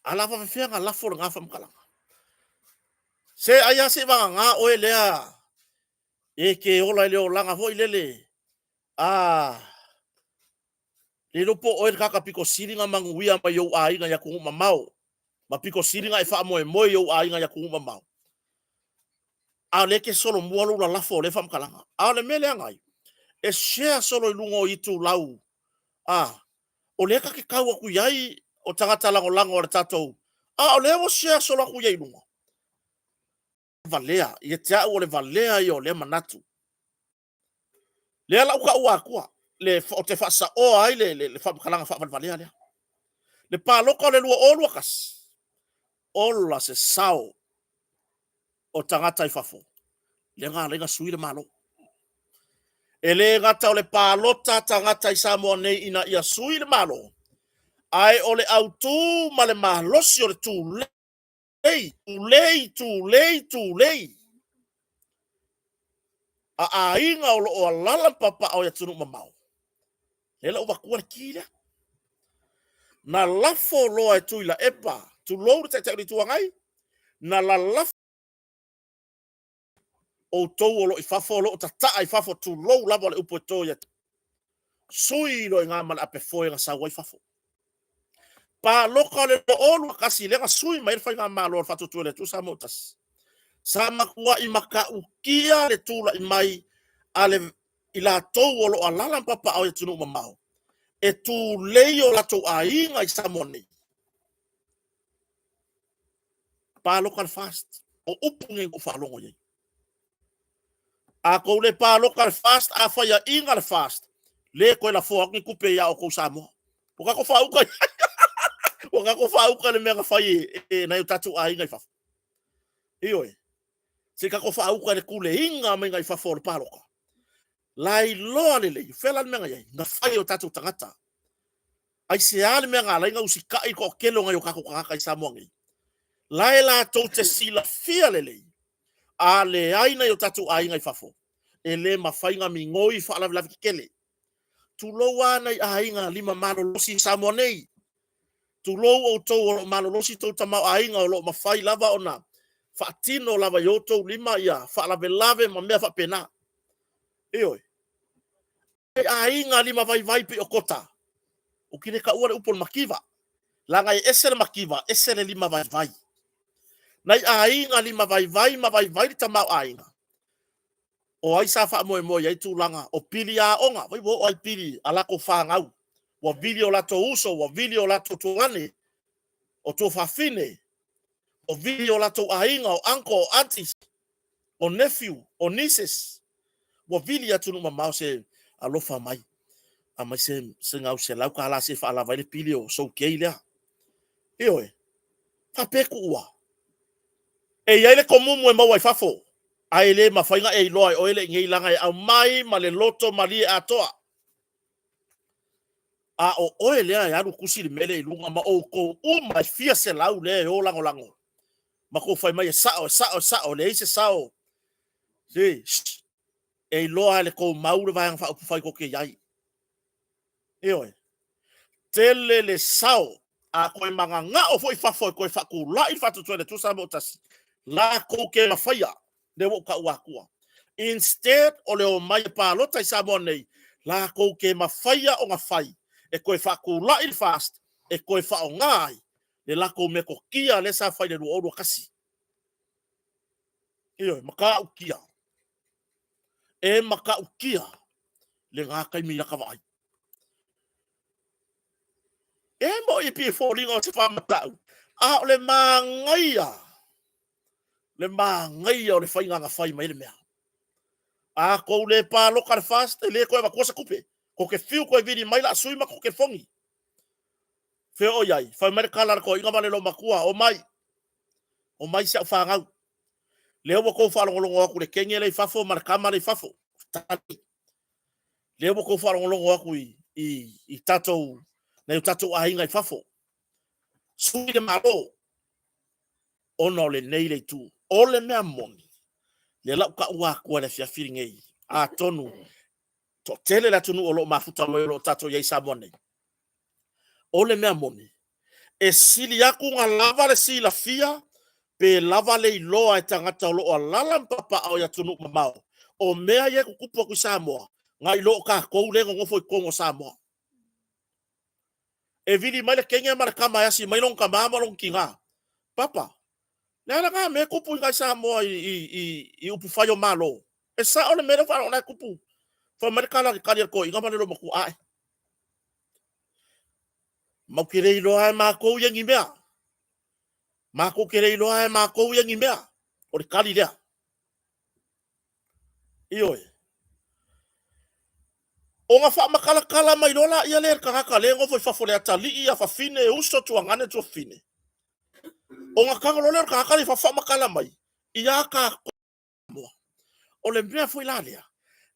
A la faafefea ona lafo lena faamatalaga? Se ai lava se i vagana oe lea e te ola i le olaga foi lele, a le iloa po o oe le tagata pito sili ona manuia mai ou aiga i atunuu mamao, ma pito sili ona e faamoemoe i ou aiga i atunuu mamao, a o lea e te solomua lou lalafo o lea faamatalaga. A o le mea lea ai, e share solo i luga o itulau, a o lea ta te tau atu i ai o tagata lagolago a le tatou, a o lea ua share solo atu i ai i luga. Valea, ia te au o le valea ia o lea manatu. Lea la ua taua atua, le, o te faasaoa ai le, le, le faamatalaga faavalevalea lea. Le palota o le 2021, ola se sao o tagata i fafo, lea na ala ai ona sui le Malo. E le gata o le palota tagata i Samoa nei ina ia sui le Malo, ae o le autu ma le malosi o le tulei, tulei, tulei, tulei a aiga o lo o alaala ma papaaao i atunuu mamao, lea la ua avatua le ki lea. Na lafo loa e Tuilaepa, tulou le Taitai o le Itu Agai, na lalafo outou o lo o i fafo, o lo o tataa i fafo, tulou lava le upu e to ia te sui loa i ina ma le apefoe na sau ai fafo. Palota o le 2021 lea na sui mai ai le faigamalo a le Faatuatua i le Atua Samoa ua Tasi. Sa matuai matautia le tulai mai a le i latou o lo o alaala ma papaaao i atunuu mamao e tulei o latou aiga i Samoa nei. Paloka le FAST. O upu nei ua faalogo i ai. A kou le paloka le FAST, a faiaʻiga le FAST, le koe lafoa atu ni tupe iā outou Samoa. Ua tatou faauka i ua tatou faauka i le mea na fai e, e nai o tatou aiga i fafo. Ioe. Se i tatou faauka i le tuleiga mai i fafo o le paloka. Lailoa lelei, fea la le mea na i ai? Na fai e o tatou tagata. Aisea le mea na ala ai ona usitai le toatele o nai o tatou tagata i Samoa nei? La e latou te silafia lelei, a leai nai o tatou aiga i fafo, e le mafai ona migoi faalavelave tetele. Tulou lava nai aiga lima malolosi i Samoa nei. Tulou outou o lo o malolosi tou tamaoaiga o lo o mafai lava ona faatino lava i outou lima ia faalavelave ma mea faapena. Ioe. E aiga lima vaivai pei o Kota. Ou te le taua le upu o le mativa. Leaga e ese le mativa, ese le lima vaivai. Nai aiga lima vaivai ma vaivai le tamaoaiga. O ai sa faamoemoe i ai tulaga o pili aoga, vai ua oo lava i pili a latou fanau, ua vili o latou uso, ua vili o latou tuagane, o tuafafine, ua vili o latou aiga, o uncle, o aunties, o nephew, o nieces, ua vili i atunuu mamao se alofa mai, aumai se, se gau $100 se i faalava ai le pili o Soukei lea. Ioe, faapea tuua. E i ai le tomumu e maua i fafo, ae le mafai ona e iloa e oe le i nei leaga e aumai ma le loto malie atoa. A o oe lea e alu tusi le mea lea i luga ma outou uma e fia selau lea e o lagolago ma tou fai mai e sao, e sao, e sao, e leai se sao. Se, shh, e iloa lava e le tou mau le Vaega Faaupufai tou te i ai. Ioe. Tele le sao, a toe mananao foi fafo e toe faatulai le faatuatua i le Atua Samoa ua tasi, latou te mafaia, lea ua ou taua atua. Instead o le omai e palota i Samoa nei, latou te mafaia ona fai e toe faatulai le FAST e toe faaaoga ai le latou metotia lea sa fai i le 2021. Ioe, matautia. E matautia lena taimi i lata vaai. E moi e pei e foliga o se faamatau, a o le manaia, le manaia o le faiga na fai mai ai le mea. A tou le paloka le FAST, e le toe avatua se tupe. Tou te fiu toe vili mai la sui ma tou telefoni. Fea o i ai? Fai mai le tala a le toeaina ma le loomatua, omai, omai si au fanau. Lea ua tou faalogologo atu i le teine lea i fafo ma le tama lea i fafo. Tali. Lea ua tou faalogologo atu i, i, i tatou, nai o tatou aiga i fafo. Sui le Malo, ona o lenei le itu. O le mea moni, lea la ua taua atua i le afiafi lenei, atonu toatele le atunuu o lo o mafuta mai o lo o tatou i ai i Samoa nei. O le mea moni, e sili atu ona lava le silafia pe lava le iloa e tagata o lo o alaala ma papaaao i atunuu mamao o mea ia e tutupu atu i Samoa, nai lo o tatou lea e nonofo i totonu o Samoa. E vili mai le teine ma le tama e asi mai lona tama ma lona tina. Papa, le a lena mea e tupu i nai Samoa i, i, i, i upufai o Malo? E sao le mea lea ua faalogo e tupu. Fai mai le tala le tali a le toeaina ma le loomatua, ae. Mau te le iloa e matou ia ni mea. Matou te le iloa e matou ia ni mea. O le tali lea. Ioe. Ona faamatalatala mai loa laia lea e le tagata lea e nofo i fafo le atalii, afafine, uso, tuagane, tuafafine. Ona tago loa lea o le tagata lea i fafo faamatala mai ia tatou Samoa. O le mea foi la lea,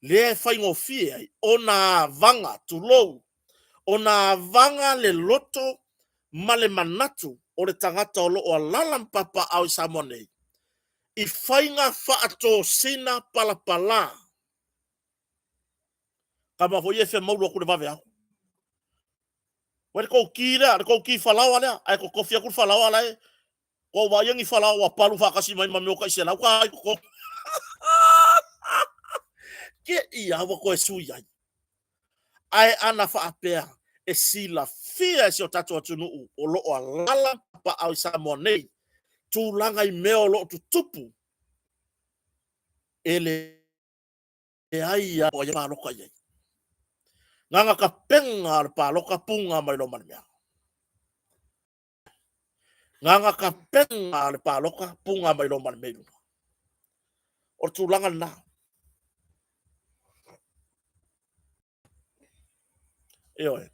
lea e faigofie ai ona avaga, tulou, ona avaga le loto ma le manatu o le tagata o lo o alaala ma papaaao i Samoa nei i faiga faatosina palapala. Tama foi ia e fia maulu atu i le vaveao. Uai le tou ki lea, le tou ki falaoa lea, ae totofi atu le falaoa la e Ua ou vaaia ni falaoa ua palu faatasi mai ma mea o tai $100 i totonu. Te i lava ua toe sui ai. Ae ana faapea e silafia e si o tatou atunuu o lo o alaala ma papaaao i Samoa nei tulaga i mea o lo o tutupu, e leai lava o ai e palota i ai. Na ona tapena lava o le palota punga mai loa ma le mea. Gaga ka pega a le paloka puga mai loa ma le mea i luga. O le tulaga lena. Ioe.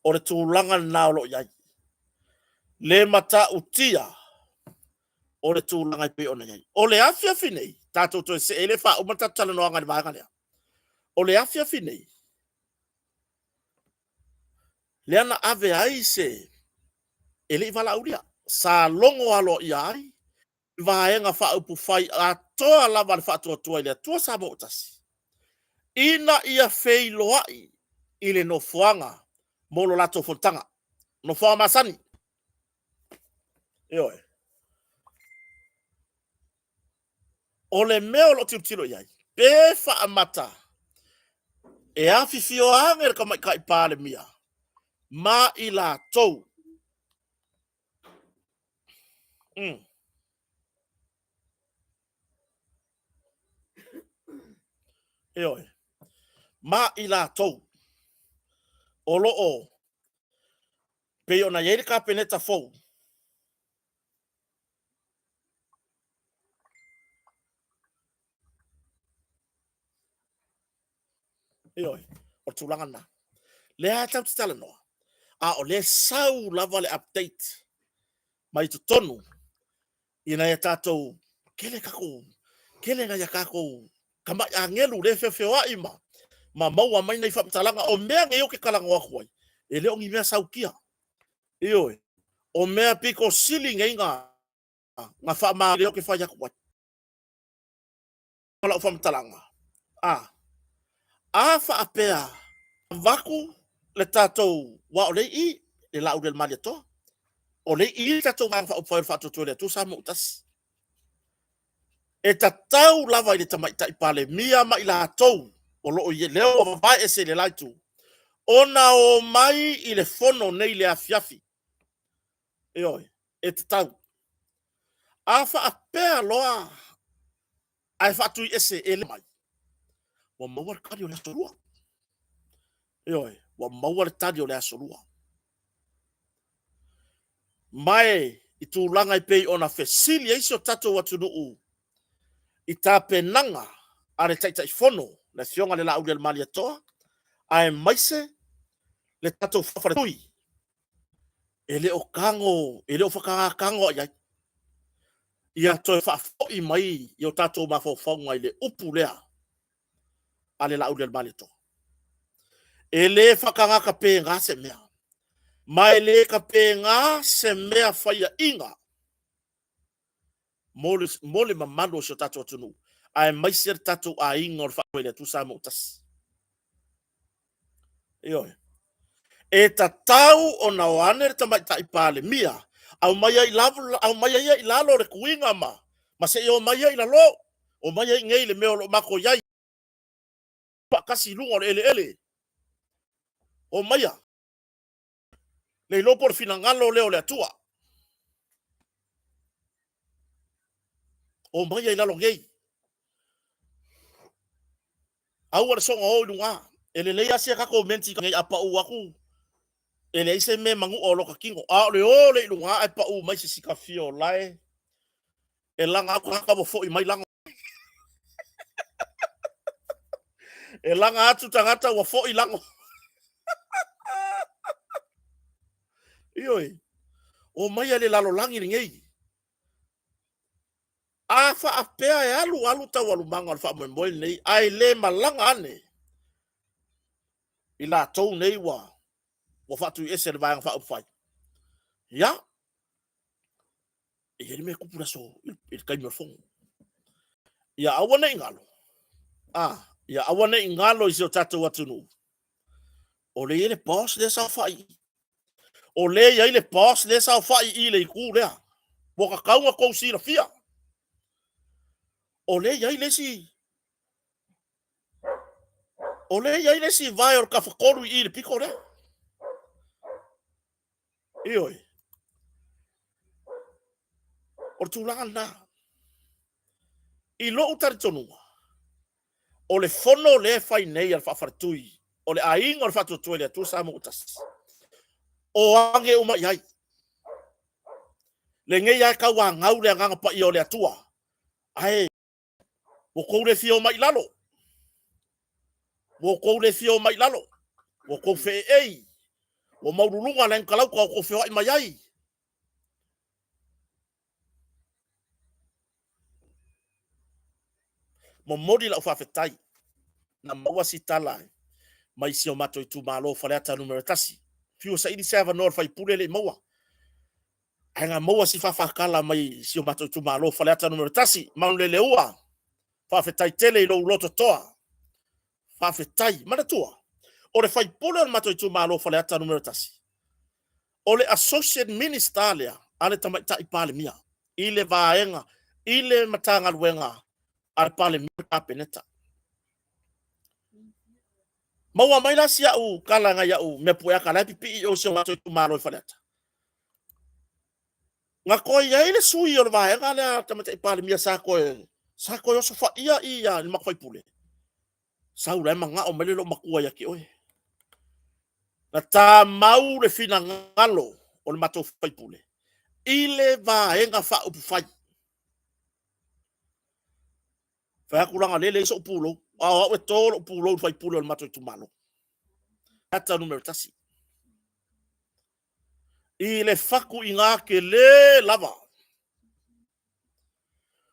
O le tulaga lena o lo o i ai. Le matautia o le tulaga e pei ona i ai. O le afiafi nei, tatou toe see le faauma le tatou talanoaga i le vaega lea. O le afiafi nei, lea na ave ai se, e le i valaaulia, sa logo aloaia ai Vaega Faaupufai atoa lava a le Faatuatua i le Atua Samoa ua Tasi, ina ia feiloai i le nofoaga mo lo latou fonotaga, nofoaga masani. Ioe. O le mea o lo o tilotilo i ai, pe faamata e afifio ane le Tamaitai Palemia ma i latou. Ioe. Ma i latou o lo o pei ona i ai le Kapeneta fou, Ioe, o le tulaga lena. Lea tatou te talanoa, a o lea e sau lava le update mai totonu ina ia tatou tele tatou tele nai a tatou tamai agelu lea e feofeoai ma maua mai nai faamatalaga. O mea nei ou te talanoa atu ai, e le o ni mea sautia. Ioe, o mea pito sili nei na faamaonia lea ou te fai atu ai. Lau faamatalaga, a faapea avatu le tatou, aua o lea e i i le Laaulialemalietoa, o lea e i i le tatou Vaega Faaupufai o le Faatuatua i le Atua Samoa ua Tasi. E tatau lava i le Tamaitai Palemia ma i latou o lo o i lea ua vavae ese i le la itu, ona omai i le fono nei i le afiafi. Ioe, e tatau. A faapea loa ae faatuiese e le mai, ua maua le tali o le aso lua. Ioe, ua maua le tali o le aso lua. Ma e i tulaga e pei ona fesili ai si o tatou atunuu i tapenaga a le Taitaifono, le Afioga i le Laaulialemalietoa, aemaise le tatou Faletui, e le o tago, e le o faataga tago lava i ai. Ia toe faafoi mai i o tatou mafaufauga i le upu lea a le Laaulialemalietoa. E le faataga tapena se mea, ma e le tapena se mea faiaina mo le mamalu o si o tatou atunuu, aemaise le tatou aiga o le Faavae i le Atua Samoa ua Tasi. Ioe. E tatau ona o ane le Tamaitai Palemia, aumai ai ia i lalo le tuiga ma se i omai ai i lalo, omai ai i inei i le mea o lo o matou i ai, faatasi i luga o le eleele. Omaia, le iloa po o le finagalo lea o le Atua. Omaia i lalo nei. Aua le soona o i luga. E lelei lava sia tatou menti nei a pau atu, e leai se mea e manua o lota tino. A o le o lea i luga ae pau mai se sikafia o lae, e laga atu tagata ua foi mai lago. E laga atu tagata ua foi lago. Ioe, omaia le lalolagi lenei. A faapea e alu alu taualumaga o le faamoemoe lenei ae le malaga ane i latou nei ua faatuiese e le Vaega Faaupufai, ia, e i ai le mea e tupu i le aso i le taimi o le fono. Ia aua ne i galo, ia aua ne i galo i si o tatou atunuu, o lea e i ai le boss lea e saofai i i. O lea e i ai le boss lea e saofai i i le itu lea. Ua tatau ona outou silafia. O lea e i ai le isi O lea e i ai le isi vae o le tafatolu i i le pito lea. Ioe. O le tulaga lena. I lou talitonuga, o le fono lea e fai nei a le faafaletui, o le aiga o le Faatuatua i le Atua Samoa ua Tasi, o age uma i ai. Lenei lava e tauanau le Agaga Paia o le Atua, ae ua tou le fia omai i lalo. Ua outou le fia omai i lalo. Ua outou feeei. Ua maululuga le agitalauta o outou feoai mai ai. Momoli lau faafetai na maua si tala mai si o matou itumalo Faleata Nu.1. Fiu e saili se avanoa o le faipule e le i maua. Ae na maua si faafatala mai si o matou itumalo Faleata Nu.1, Manuleleua. Faafetai tele i lou loto toa. Faafetai. Manatua, o le faipule o le matou itumalo Faleata Nu.1, o le Associate Minister lea a le Tamaitai Palemia i le vaega, i le Matagaluega a le Palemia le Kapeneta. Maua mai la si au tala nai au mea pueata la e pipii i o i si o matou itumalo i Faleata. Na toe i ai le sui o le vaega lea a le Tamaitai Palemia sa toe sa toe osofaia i i le matou faipule. Sau la e manao mai le loomatua ia te oe. Na tamau le finagalo o le matou faipule i le Vaega Faaupufai. Fai atu leaga o lea e leai sou pulou, a o au e to lou pulou i le faipule o le matou itumalo. Ata numera 1. I le fatuiga tele lava,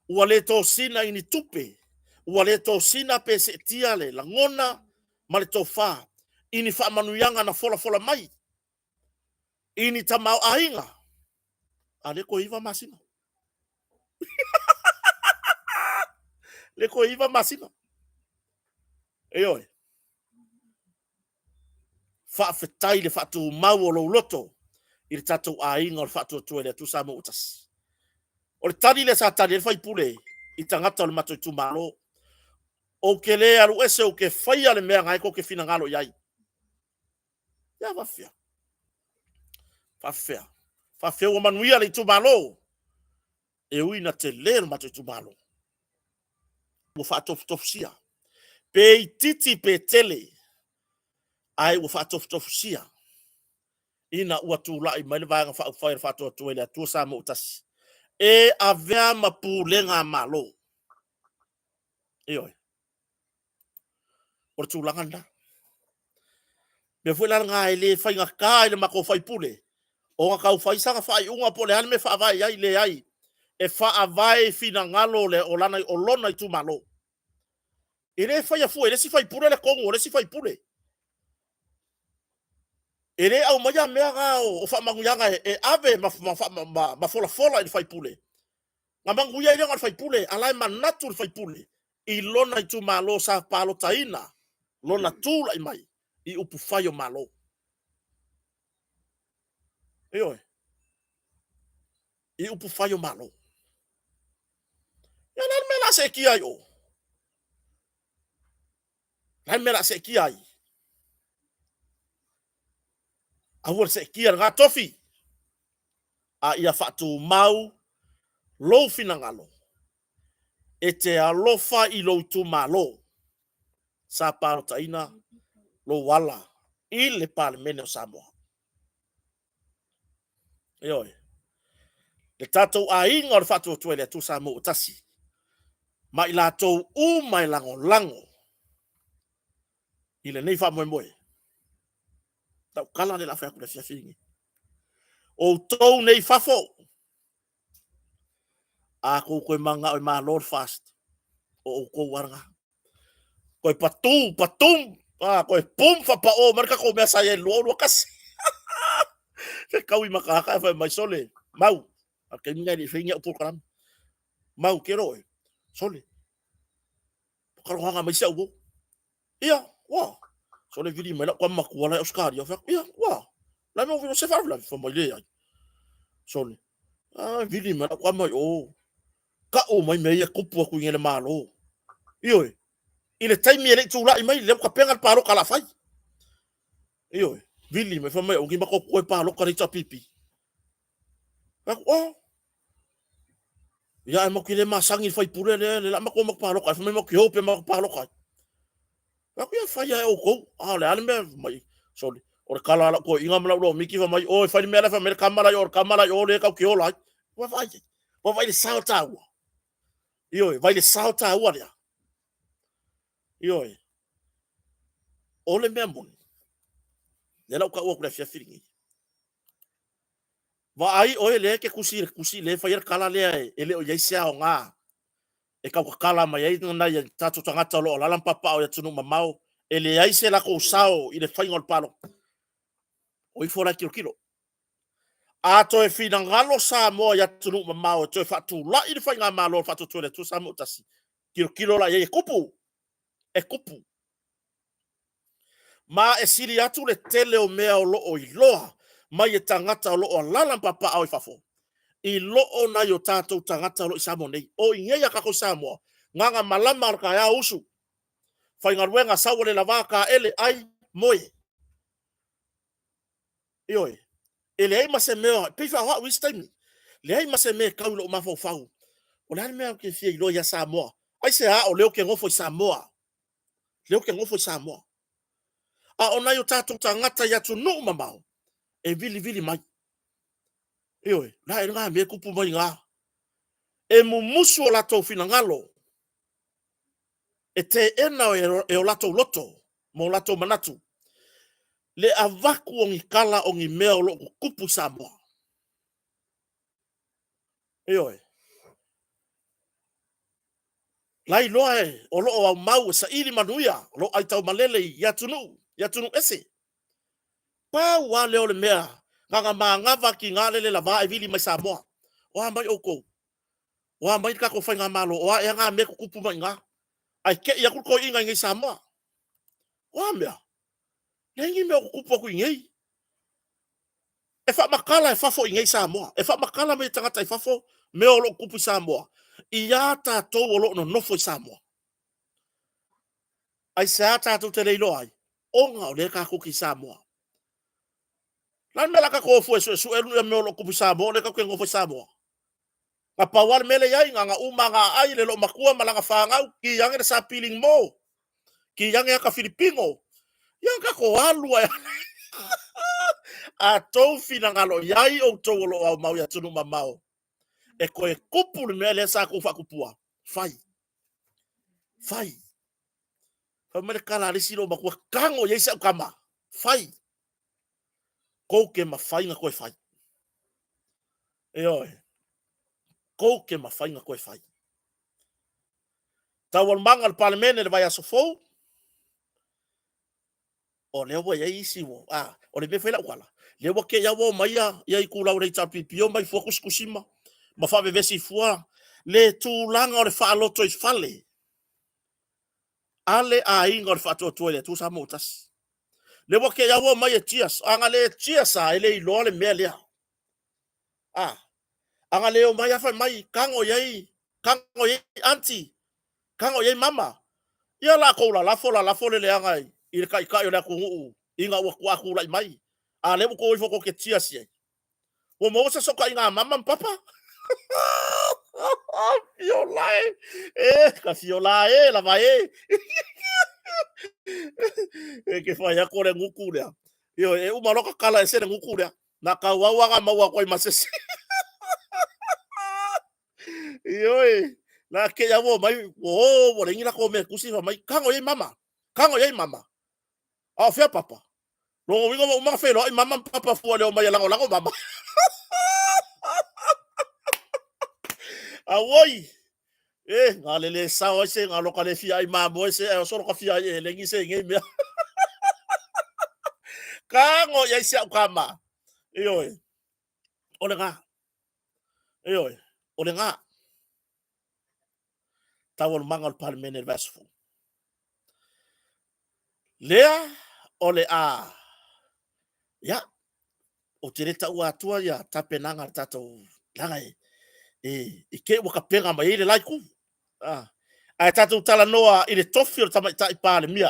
ua le tosina i ni tupe, ua le tosina pe seetia le lagona ma le tofa i ni faamanuiaga na folafola mai i ni tamaoaiga, a lea toe 9 masina. Lea toe 9 masina. Ioe. Faafetai le faatumau o lou loto i le tatou aiga o le Faatuatua i le Atua Samoa ua tasi. O le tali lea sa tali ai le faipule i tagata o le matou itumalo. Ou te le alu ese, ou te faia le mea na e tou te finagalo i ai. Ia faafefea? Faafefea? Faafefea ua manuia le itumalo? E ui ina tele le matou itumalo, ua faatofutofusia. Pe itiiti pe tele, ae ua faatofutofusia ina ua tulai mai le Vaega Faaupufai a le Faatuatua i le Atua Samoa ua Tasi e avea ma pulega a Malo. Ioe. O le tulaga lena. Mea foi la lena e le faigata i le matou faipule ona tau fai sana faaiuga po o le a le mea e faavae i ai. Leai, e faavae i finagalo o lana, o lona itumalo. E le faia fua e le isi faipule le tonu o le isi faipule. E le aumaia mea na o faamanuiaga e ave ma folafola i le faipule. Na manuia ai lea ona o le faipule, a la e manatu le faipule i lona itumalo sa palotaina lona tulai mai i upufai o Malo. Ioe. I upufai o Malo. Ia o le a le mea o le a seetia ai o? Le a le mea o le a seetia ai? Aua le seetia lena tofi, a ia faatumau lou finagalo e te alofa i lou itumalo sa palotaina lou ala i le Palemene o Samoa. Ioe. Le tatou aiga o le Faatuatua i le Atua Samoa ua tasi, ma i latou uma e lagolago i lenei faamoemoe. Tautala le la fai atu le afiafi lenei. Outou nei fafo, a tou toe mananao e malo le FAST, o outou lava lena. Toe patu, patum, a, toe pum, faapao mai le tatou mea sa i ai i le 2021. Fetaui ma tagata ae fai mai, sole, mau, a o le taimi lena e le i faia ni au polokalame. Mau, ke loe, sole, pakalogaga mai si au uo. Ia, ua, sole vili mai lau tama matua la e Ausetalia. Fai atu, ia, ua, la mea se faalavelave, fai mai leai. Sole, a, vili mai lau tama i o, tau mai mea ia tupu atu i le Malo. Ioe, i le taimi e le i tulai mai, lea ua tapena le palota o le a fai. Ioe, vili mai, fai mai, o ni matou toe palota le HRPP. Fai atu, oh, ia ae matou te le masani i le faipule lea, le la matou o matou palota ai, fai mai matou te o pea matou palota ai. Fai atu, ia fai lava e outou, a o le a le mea, fai mai, sole, o le tala a lau toeaina ma lau lomiti, fai mai, oi, fai le mea la e fai mai le tama la i o, le tama la i o lea tatou te ola ai. Ua vaai ai. Ua vaai i le sao taua. Ioe, vaai i le sao taua lea. Ioe. O le mea moni, lea la ua taua atu i le afiafi lenei. Vaai oe lea e te tusi i le tusi lea e fai ai le tala lea e le o i ai se aoga e tau tatala mai ai nai tatou tagata o lo o alaala ma papaaao i atunuu mamao e leai se latou sao i le faiga o le palota. O ifo la e tilotilo. A toe finagalo Samoa i atunuu mamao e toe faatulai le faigamalo o le Faatuatua i le Atua Samoa ua Tasi, tilotilo la i ai e tupu, e tupu. Ma e sili atu le tele o mea o lo o iloa mai e tagata o lo o alaala ma papaaao i fafo, i lo o nai o tatou tagata o lo o i Samoa nei. O i inei a tatou i Samoa, na ona malama lava o le taeao usu, faigaluega, sau ua le lava, taele, ai, moe. Ioe. E leai ma se mea, e pei foi o au i isi taimi, leai ma se mea e tau i lou mafaufau, o le a le mea ou te fia iloa ia Samoa? Aisea o lea ou te nofo i Samoa? Lea ou te nofo i Samoa. A o nai o tatou tagata i atunuu mamao, e vilivili mai. Ioe, la e lena mea e tupu mai i ina. E mumusu o latou finagalo, e teena e o latou loto ma o latou manatu le avatu o ni tala o ni mea o lo o tutupu i Samoa. Ioe. La iloa e, o lo o aumau e saili manuia, o lo o aitaumalele i atunuu, i atunuu ese. Pau lava lea o le mea, na ona manava tiga le le lava e vili mai Samoa. O a mai outou? O a mai le tatou faigamalo? O a ea na mea e tutupu mai i ina? Ae te i atu le toeaina i inei i Samoa. O a mea? Leai ni mea o tutupu atu i inei. E faamatala e fafo i inei i Samoa. E faamatala mai e tagata i fafo mea o lo o tutupu i Samoa ia tatou o lo o nonofo i Samoa. Aisea tatou te le iloa ai? Ona o lea tatou te i Samoa. O le a le mea o le a tatou o fua e suesue mea o lo o tutupu i Samoa o lea tatou te nonofo i Samoa? Na pau lava le mea lea e i ai, na ona uma lava aai le loomatua ma lana fanau, ki ane le sapiling mo, ki ane ata Filipino. Ia na tatou alu ai. A tou finagalo i ai outou o lo o aumau i atunuu mamao, e toe tupu le mea lea sa tou faatupua, fai. Fai. Fai mai le tala a le isi loomatua, tago i ai si au tama, fai. Kou ke mafai na toe fai. Ioe. Kou ke mafai na toe fai. Taualumaga o le Palemene le vaiaso fou, o lea ua i ai isi ua, a, o le mea foi lau tala, lea ua te i ua omai ia, ia itulau o le HRPP omai fua tusitusi ma, ma faavevesi fua le tulaga o le faalotoifale a le aiga o le Faatuatua i le Atua Samoa ua Tasi. Lea ua te i ua omai e cheers, a na le cheers a, e le iloa le mea lea. A, a na le omai a fai mai, tago i ai, tago i ai aunty, tago i ai mama. Ia latou lalafo lalafo le leaga i le taitai o le atunuu ina ua tuaa tulai mai. A lea ua tou ifo tou te cheers i ai. Ua maua se sootaiga a mama ma papa? Fiola e! E, ka fiola e, lava e! E ke whai ako le nguku lea. Ioe, e uma loa kakala ese le nguku lea. Na kauau aga maua atu ai ma se isi. Ioe, na ke ia ua mai, ua o, ua leai ni latou mea e tusi, fai mai, tago i ai mama, tago i ai mama. A o fea papa? Lona uiga ua uma ona feiloai mama ma papa fua le omai e lagolago mama. Auoi! E, ngā le le sao ai se, ngā loka le fia ai mamoe se, ai o solo ka fia ai e lengi se i ngei mea. Ka ngo i ai se au ka ma. Ioe, o le ngā. Ioe, o le ngā. Taualumaga o le Palemene i le vaiaso fou. Lea o le a, ia, ou te le taua atua ia tapenaga a le tatou, leaga e, e, i te i ua tapena mai ai le la itu. Ah. Ae tatou talanoa i le tofi o le Tamaitai Palemia.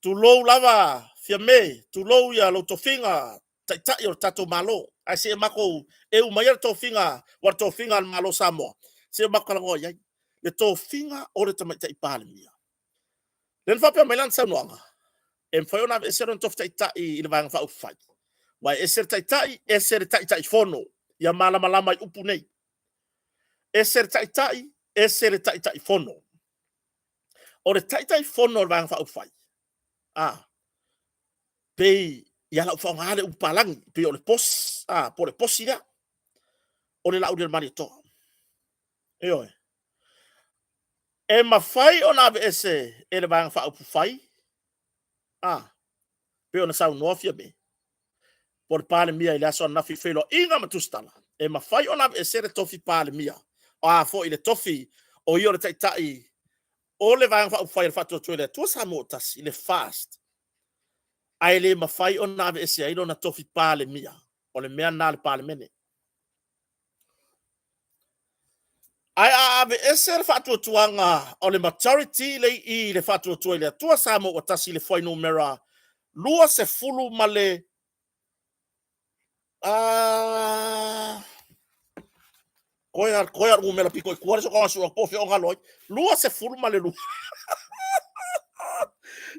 Tulou lava, Fiame, tulou ia lou tofiga Taitai o le tatou Malo. Ae se i matou eu mai le tofiga, ua le tofiga a le Malo o Samoa, se i matou talanoa i ai. Le tofiga o le Tamaitai Palemia. Lea na faapea mai lana saunoaga, e mafai ona aveese lona tofi taitai i le Vaega Faaupufai. Aua e ese le taitai, ese le Taitaifono. Ia malamalama i upu nei. Ese le taitai, ese le Taitaifono. O le Taitaifono o le Vaega Faaupufai, a, pei ia lau faaaoga le upu palagi, pei o le boss, a, po o le posi lea, o le Laaulialemalietoa. Ioe. E mafai ona aveese e le Vaega Faaupufai, a, pei ona saunoa Fiame, po o le Palemia i le aso ananafi i feiloaiga ma Tusitala, e mafai ona aveese le tofi Palemia, o a foi le tofi o ia o le Taitai o le Vaega Faaupufai a le Faatuatua i le Atua Samoa ua Tasi, le FAST, ae le mafai ona aveese ai lona tofi Palemia. O le mea lena a le Palemene. Ae a aveese le faatuatuaga o le majority le i le Faatuatua i le Atua Samoa ua Tasi i le fuainumera 20 ma le koe a koe a numera pito i tua le soka sua po feo galo ai 22.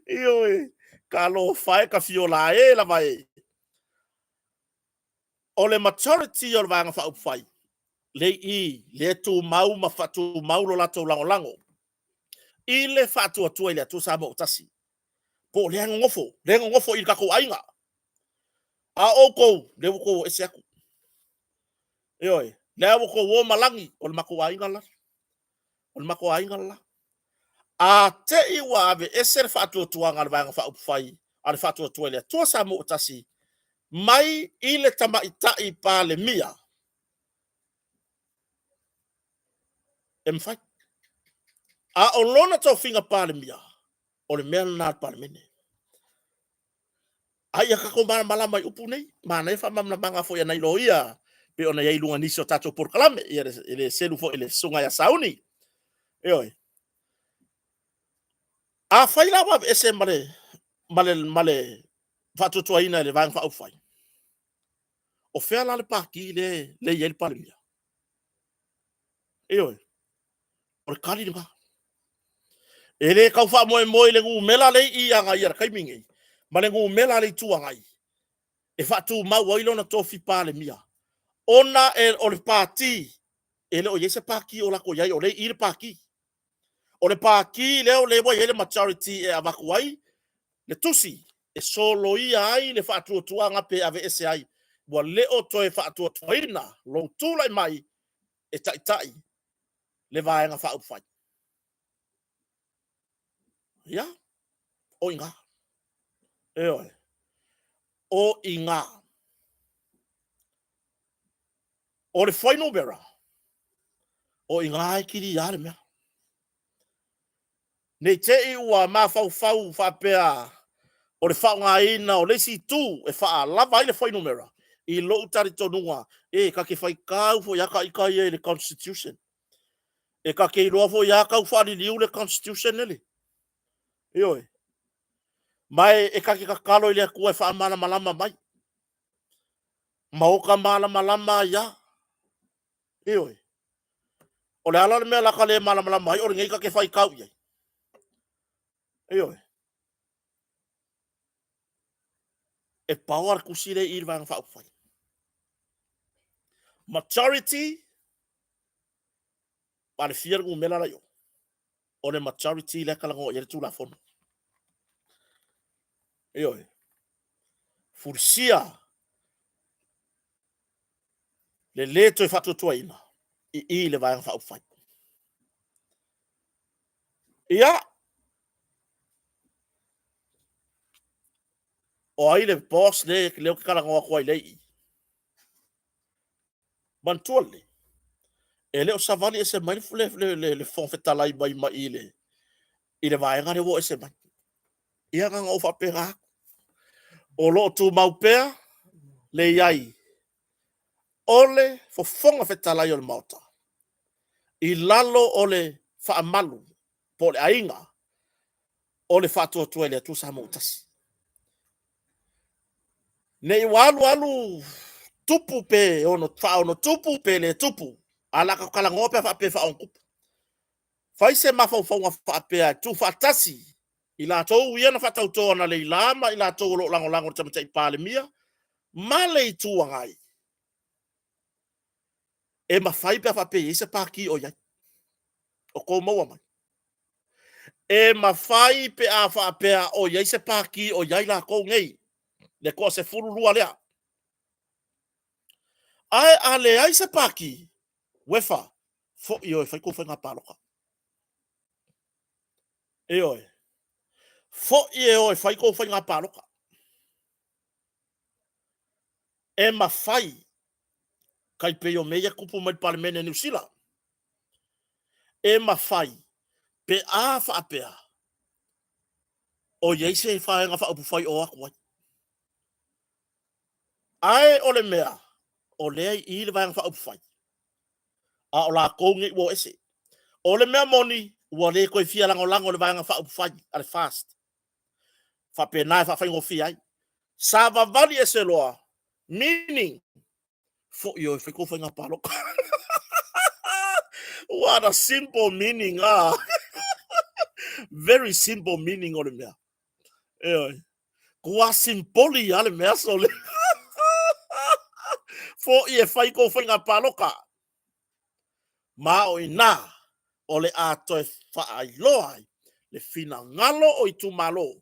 Ioe, talofa e ka fiola e lava e. O le majority o le Vaega Faaupufai le i le tumau ma faatumau lo latou lagolago i le Faatuatua i le Atua Samoa ua Tasi, po o lea nonofo, lea nonofo i le tatou aiga. A o outou, lea ua outou o ese atu. Ioe, lea ua outou o malagi, o le matou aiga la. O le matou aiga la. A te i ua aveese le faatuatuaga a le Vaega Faaupufai a le Faatuatua i le Atua Samoa ua Tasi mai i le Tamaitai Palemia, e mafai. A o lona tofiga Palemia, o le mea lena a le Palemene. A ia tatou malamalama i upu nei, manaia faamalamalamaga foi a nai loia pei ona i ai i luga nisi o tatou polokalame, ia e le selu foi i le susuga ia Sauni. Ioe. Afai la ua aveese ma le ma le ma le faatuatuaina e le Vaega Faaupufai, o fea la le pati le le i ai le Palemia? Ioe. O le tali lena. E le tau faamoemoe i le numera lea i aga ia le taimi nei, ma le numera a le Itu Agai e faatumau ai lona tofi Palemia, ona e, o le pati, e le o i ai se pati o latou i ai, o lea e i i le pati. O le pati lea o lea ua i ai le majority e avatu ai le tusi e soloia ai le faatuatuaga pe aveese ai, ua le o toe faatuatuaina lou tulai mai e taitai le Vaega Faaupufai. Ia, o i ina. Ioe, o i ina. O le fuainumera, o i ina e kilia le mea. Ne i te i ua mafaufau faapea o le faaaogaina o le isi itu e faalava ai le fuainumera, i lou talitonuga, e ta te faitau foi lava ita ia i le Constitution. E ta te iloa foi lava tau faaliliu le Constitution ele. Ioe. Ma e ta te tatalo i le Atua e faamalamalama mai. Ma ota malamalama ai lava. Ioe. O le ala le mea la ta le malamalama ai, o lenei ta te faitau i ai. Ioe. E paoa le tusi lea i le Vaega Faaupufai. Majority, a le fia le numera la i o. O le majority lea talanoa i ai le Tulafono. Ioe. Fulisia le lē toe faatuatuaina i i le Vaega Faaupufai. Ia, o ai le boss le lea ou te talanoa atu ai lea i i? Manatua lelei, e le o savali ese mai le, le, le, le Fofoga Fetalai mai mai i le, i le vaega lea ua o ese mai. Ia na ona ou faapena atu. O lo o tumau pea le i ai o le Fofoga Fetalai o le Maota i lalo o le faamalu po o le aiga o le Faatuatua i le Atua Samoa ua Tasi. Ne i ua alu alu tupu pe ono faaono tupu pe le tupu, a la tatou talanoa pe a faapea e faaono tupu. Fai se mafaufauga faapea e tuufaatasi i latou ia na faatauto analeila ma i latou o lo o lagolago i le Tamaitai Palemia ma le Itu Agai. E mafai pe a faapea e i ai se pākī o i ai. O kou maua mai. E mafai pe a faapea o i ai se pākī o i ai lakou nei, le toa 12 lea. Ae a leai se pākī, uefa, foʻi oe e fai kou faiga palota. Ioe. Foʻi e o e fai kou faiga palota. E mafai, kai pei o mea ia kupu mai le Palemene Niu Sila. E mafai pe a faapea o i ai se vaega faaupufai o atu ai. Ae o le mea, o lea i i le vaega faaupufai, a o lakou nei ua o ese. O le mea moni, ua le toe fia lagolago i le vaega faaupufai a le FAST. Faapena e faafaigofie ai. Savavali ese loa, meaning, foi oe e fai kou faiga palota. What a simple meaning, ah. Very simple meaning o le mea. Ioe. Kua simpoli a le mea sole. Foi e fai kou faiga palota. Ma o ina o le a toe faailoa ai le finagalo o itumalo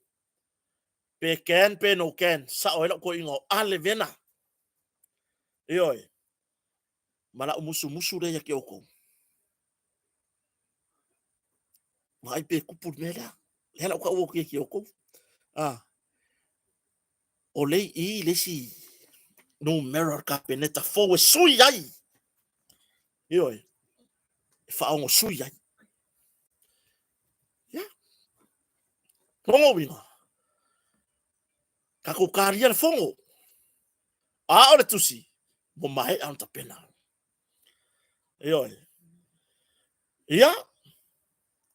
pe can pe no can, sao ai lau toeaina o Ale Vena. Ioe, ma lau musumusu lea ia te outou. Vaai pe kupu le mea lea. Lea lau tau atu ia te outou. Ah, o lei i le isi numera o le Kapeneta fou e sui ai. Ioe, e faaogo sui ai. Ia. Lona uiga, tatou talia le fono, a o le tusi, ua maea ona tapena. Ioe. Ia,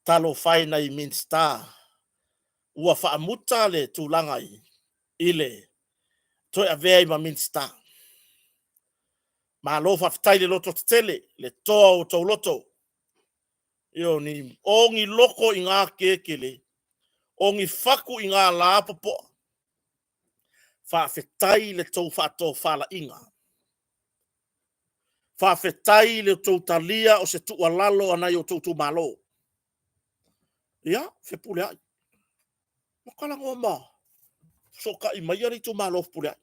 talofa e nai Minisita, ua faamuta le tulaga i, i le toe avea ai ma Minisita. Malo faafetai le loto tetele, le toa o outou loto. Io ni o ni loko i ngā kēkele, o ni fatu i ngā lā popoa. Faafetai le tou faatofalaiga. Faafetai le tou talia o se tuualalo a nai o outou itumalo. Ia, Fepuleai. Ua talanoa ma fesootai mai le itumalo o Fepuleai.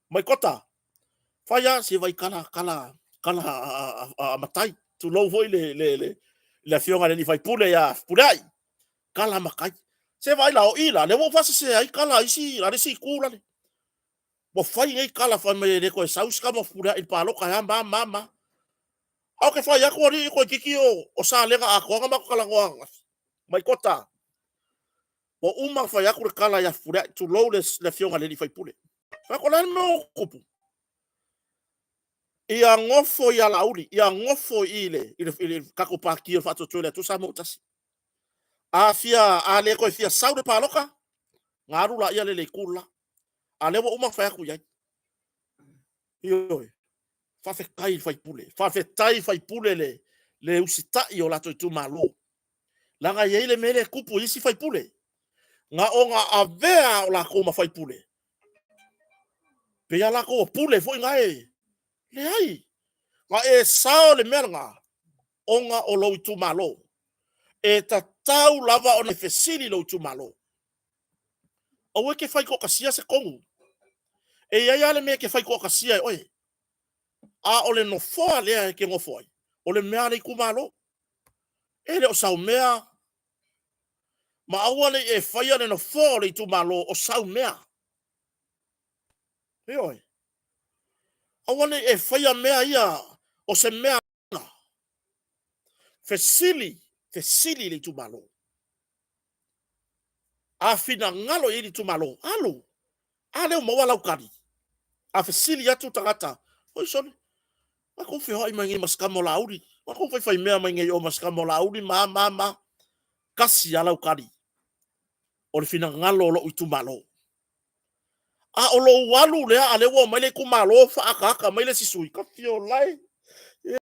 Mai Kota, fai lava se vai kala, kala, kala a matai. Tulou foi le, le, le, le afioga i le alii faipule ia Fepuleai. Kala matai. Se vaai la, o i la, lea ua ou faasese ai kala a isi, a le isi itu lale. Ua fai nei kala fai mai e le toe sau se tama o Fepuleai i le palota e a ma, ma, ma. A ou te fai atu alii toeitiiti o, o Salega atoa na matou talanoa ananafi. Mai Kota, Ua uma ona fai atu le tala ia Fepuleai, tulou le, le afioga i le alii faipule. Fai atu, o le a le mea ua tupu? Ia nofo ia Laauli, ia nofo i le, i le, i le tatou pati o le Faatuatua i le Atua Samoa ua Tasi. A fia, a le toe fia sau le palota, na alu laia le le itu le la. A lea ua uma ona fai atu i ai. Ioe. Faafetai i le faipule. Faafetai faipule le, le usitai o latou itumalo. Leaga e i ai le mea lea e tupu i isi faipule. Na ona avea o latou ma faipule. Pei lava latou o pule foi na e... Leai. Na e sao le mea lena, ona o lou itumalo. E tatau lava ona fesili lou itumalo. Aua e te fai toatasia se tonu. E i ai lava le mea e te fai toatasia e oe. A o le nofoa lea e te nofo ai, o le mea a le itumalo. E le o sau mea. Ma aua ne i e faia le nofoa o le itumalo o sau mea. Ioe. Aua ne i e faia mea ia o se mea. Fesili, fesili le itumalo. A finagalo i ai le itumalo, alu. A lea ua maua lau tali. A fesili atu tagata, oi sole, matou feoai mai nei ma si tama o Laauli, matou faifaimea mai nei o ma si tama o Laauli, ma, ma, ma. Tasi lava lau tali, o le finagalo o lou itumalo. A o lou alu lea, a lea ua omai le itumalo faaataata mai le isi sui, Tafiola e,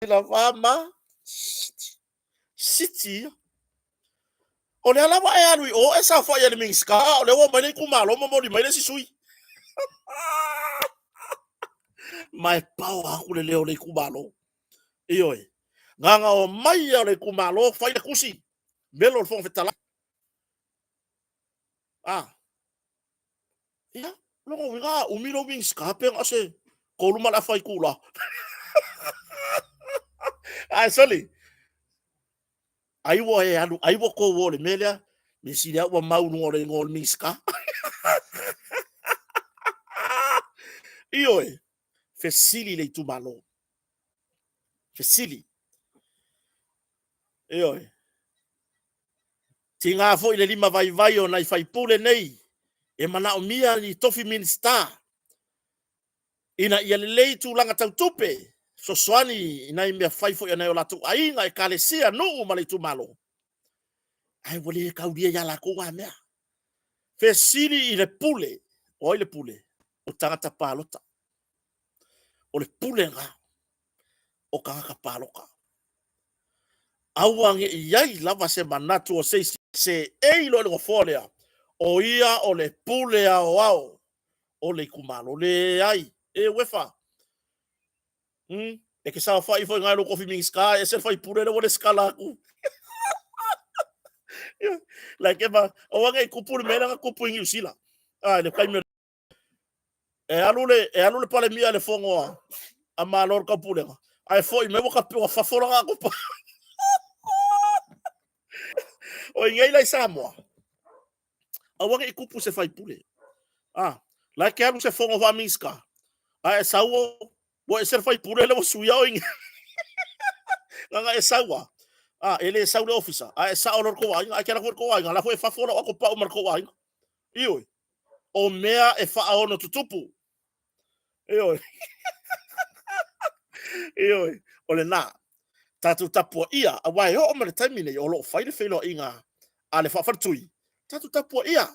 e lava ma, siti ia. O lea la ua e alu i o e saofai ai i le Minisita, a o lea ua omai le itumalo momoli mai le isi sui. Ma e paoa atu le leo o le itumalo. Ioe. Gaga o mai a le itumalo fai le tusi, melo le Fofoga Fetalai. A. Ia, lona uiga a umi lou Minisita pe na o se 3.5 itula. Ae soli, ai ua e alu, ai ua tou o i le mea lea, mea sili lava ua mau i luga o le igoa o le Minisita. Ioe, fesili i le itumalo. Fesili. Ioe. Tiga foi le lima vaivai o nai faipule nei e manaomia ni tofi Minisita ina ia lelei tulaga tau tupe, fesoasoani i nai mea fai foi a nai o latou aiga, ekalesia, nuu ma le itumalo, ae ua le taulia ia latou na mea. Fesili i le pule. O ai le pule? O tagata palota. O le pule lena o tagata palota. Aua ne i i ai lava se manatu o se isi seei loa i le nofoa lea, o ia o le pule aoao o le itumalo. Leai, e uefa. E te saofai foi i ina i lou tofi Minisita, e ese le faipule lea ua resitala atu. Like, ema, aua ne i tupu le mea lea na tupu i Niu Sila. Ah, i le taimi e alu le, e alu le Palemia i le fono a, a Malo o le Taupulega, ae foi mai ua kape, ua fafo lana atopa. O i nei la i Samoa, aua ne i tupu se faipule. Ah, la e te alu se fono faa-Minisita, ae e sau o, ua ese le faipule lea ua suia oe i Leaga e sau a, ah, e le sau le ofisa, ae e sao loa le tou aiga, ae te alu atu foi le tou aiga, la foi e fafo lau atopau ma le tou aiga. Ioe. O mea e faaono tutupu. Ioe. Ioe. O lena. Tatou tapuaia, aua e oo mai le taimi nei o lo o fai le feiloaiga a le faafaletui. Tatou tapuaia.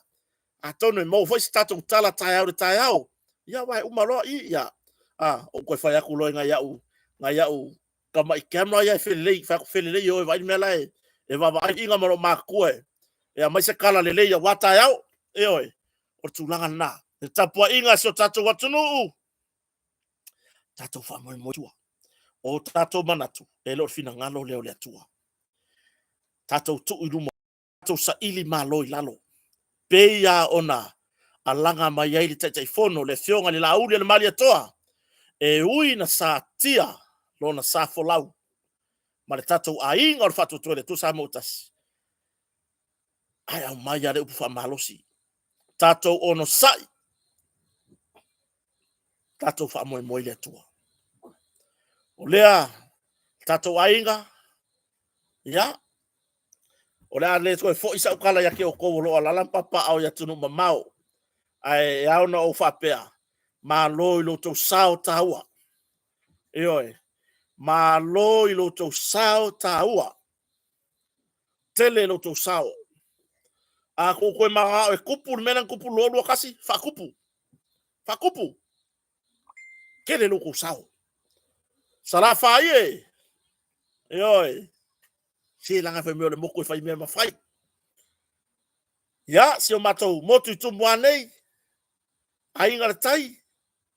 Atonu e maua foi se tatou tala taeao i le taeao. Ia, aua e uma loa i, ia, a, ou toe fai atu loa i nai au, nai au tamai camera ia e felelei, fai atu felelei e o e vaai le mea la e, e vaavaai iga ma lou matua e, e aumai se tala lelei aua taeao. Ioe, o le tulaga lena. Le tapuaiga a si o tatou atunuu, tatou faamoemoe tua. O tatou manatu, e le o le finagalo lea o le Atua. Tatou tuu i luma tatou saili malo i lalo, pei lava ona alaga mai ai le Taitaifono, le Afioga i le Laauli a le Malietoa, e ui na satia lona sa folau ma le tatou aiga o le Faatuatua i le Atua Samoa ua Tasi, ae aumai lava le upu faamalosi, tatou onosai, tatou faamoemoe i le Atua. O lea, tatou aiga, ia, O le a le toe foi sau tala ia te outou o lo o alaala ma papaaao i atunuu mamao, ae e ao ona ou faapea, malo i lo outou sao taua. Ioe, malo i lo outou sao taua. Tele lo outou sao. A tou toe manao e tupu le mea lea na tupu 2021, faatupu. Faatupu. Tele lo outou sao. Salafai e! Ioe. Se laga fai mai o le motu e fai mea ma fai. Ia, si o matou motu i Tumua nei, Aiga i le Tai,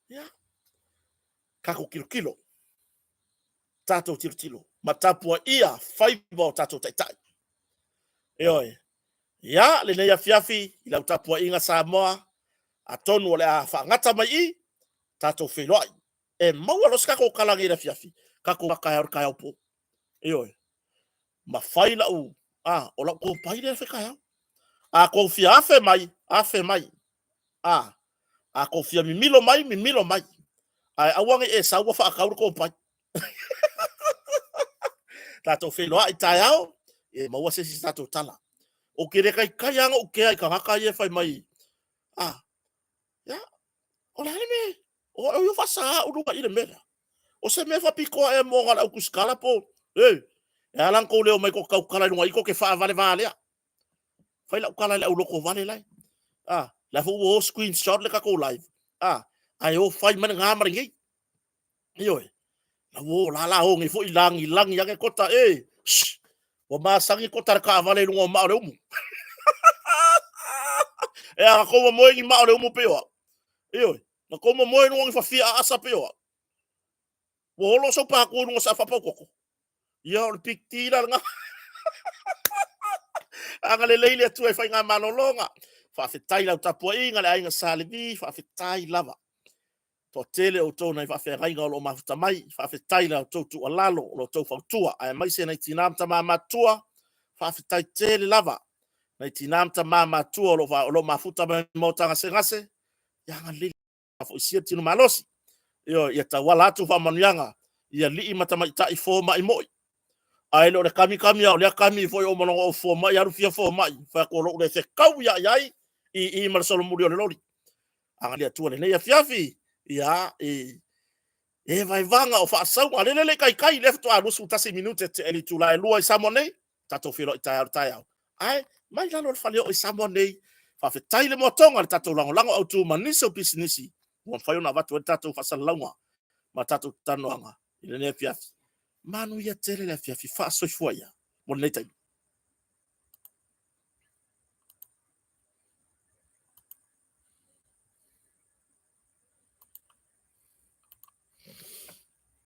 ia, tatou tilotilo, tatou tilotilo, ma tapuaia faiva o tatou taitai. Ioe, ia, lenei afiafi i lau tapuaiga Samoa, atonu o le a faagata mai i, tatou feiloai. E maua loa se tatou tala nei i le afiafi, tatou taeao i le taeao po. Ioe. Ma fai lau, a, o lau kopai lea e fai taeao. A tou fia afe mai, afe mai. A, a tou fia mimilo mai, mimilo mai. Ae aua ne i e sau ua faatau le kopai. Tatou feiloai taeao, e maua se isi tatou tala. Ou te le taitai lava ona ou kea i tagata ia e fai mai, a, ia, o le a le mea, o au ia faasa au luga i le mea lea. O se mea faapitoa ea mo le au tusitala po, e, e ala ona tou leo mai tou tautala i luga i, tou te faavale valea. Fai lau tala i le au lotovale la e. A, la foi ua o screenshot le tatou live. A, ae o fai mai lena ma lenei. Ioe. La ua o la la o nei foi lagilagi ane kota, e, shh, ua masani kota le taavale i luga o maa o le umu. E a kou mamoe ni maa o le umu pei o au. Ioe. Na kou mamoe i luga o ni fafia aasa pei o au. Ua olo sou pākū i luga o se afa paukoko. Ia, o le big deal la lena. Agalelei le Atua i faigamalologa. Faafetai lau tapuaiga le aiga Sa Levi, faafetai lava. Toatele outou nai faafeagaiga o lo o mafuta mai, faafetai la outou tuualalo, lo outou fautua, aemaise nai tina ma tama matutua, faafetai tele lava. Nai tina ma tama matutua o lo o mafuta mai maota gasegase, ia agalelei faafoisia le tino malosi. Ioe, ia tauala atu faamanuiaga i alii ma tamaitai fomai moi. Ae le o le kami kami lava o lea kami foi ua uma loa ona ou fomai alu fia fomai, fai atu o lou le fetau ia i ai i i ma le solomuli o le loli. Agalelei le Atua i lenei afiafi, ia, i e vaevaga o faasauga, lele e le i taitai, lea faatoa 21 minute tea i le itula e 2 i Samoa nei, tatou feiloai taeao i le taeao. Ae mai lalo o le faleoo i Samoa nei, faafetai le moatoga i le tatou lagolago autu ma nisi o pisinisi ua mafai ona avatu ai le tatou faasalalauga ma tatou talanoaga i lenei afiafi. Manuia tele le afiafi, faasoifua ia mo lenei taimi.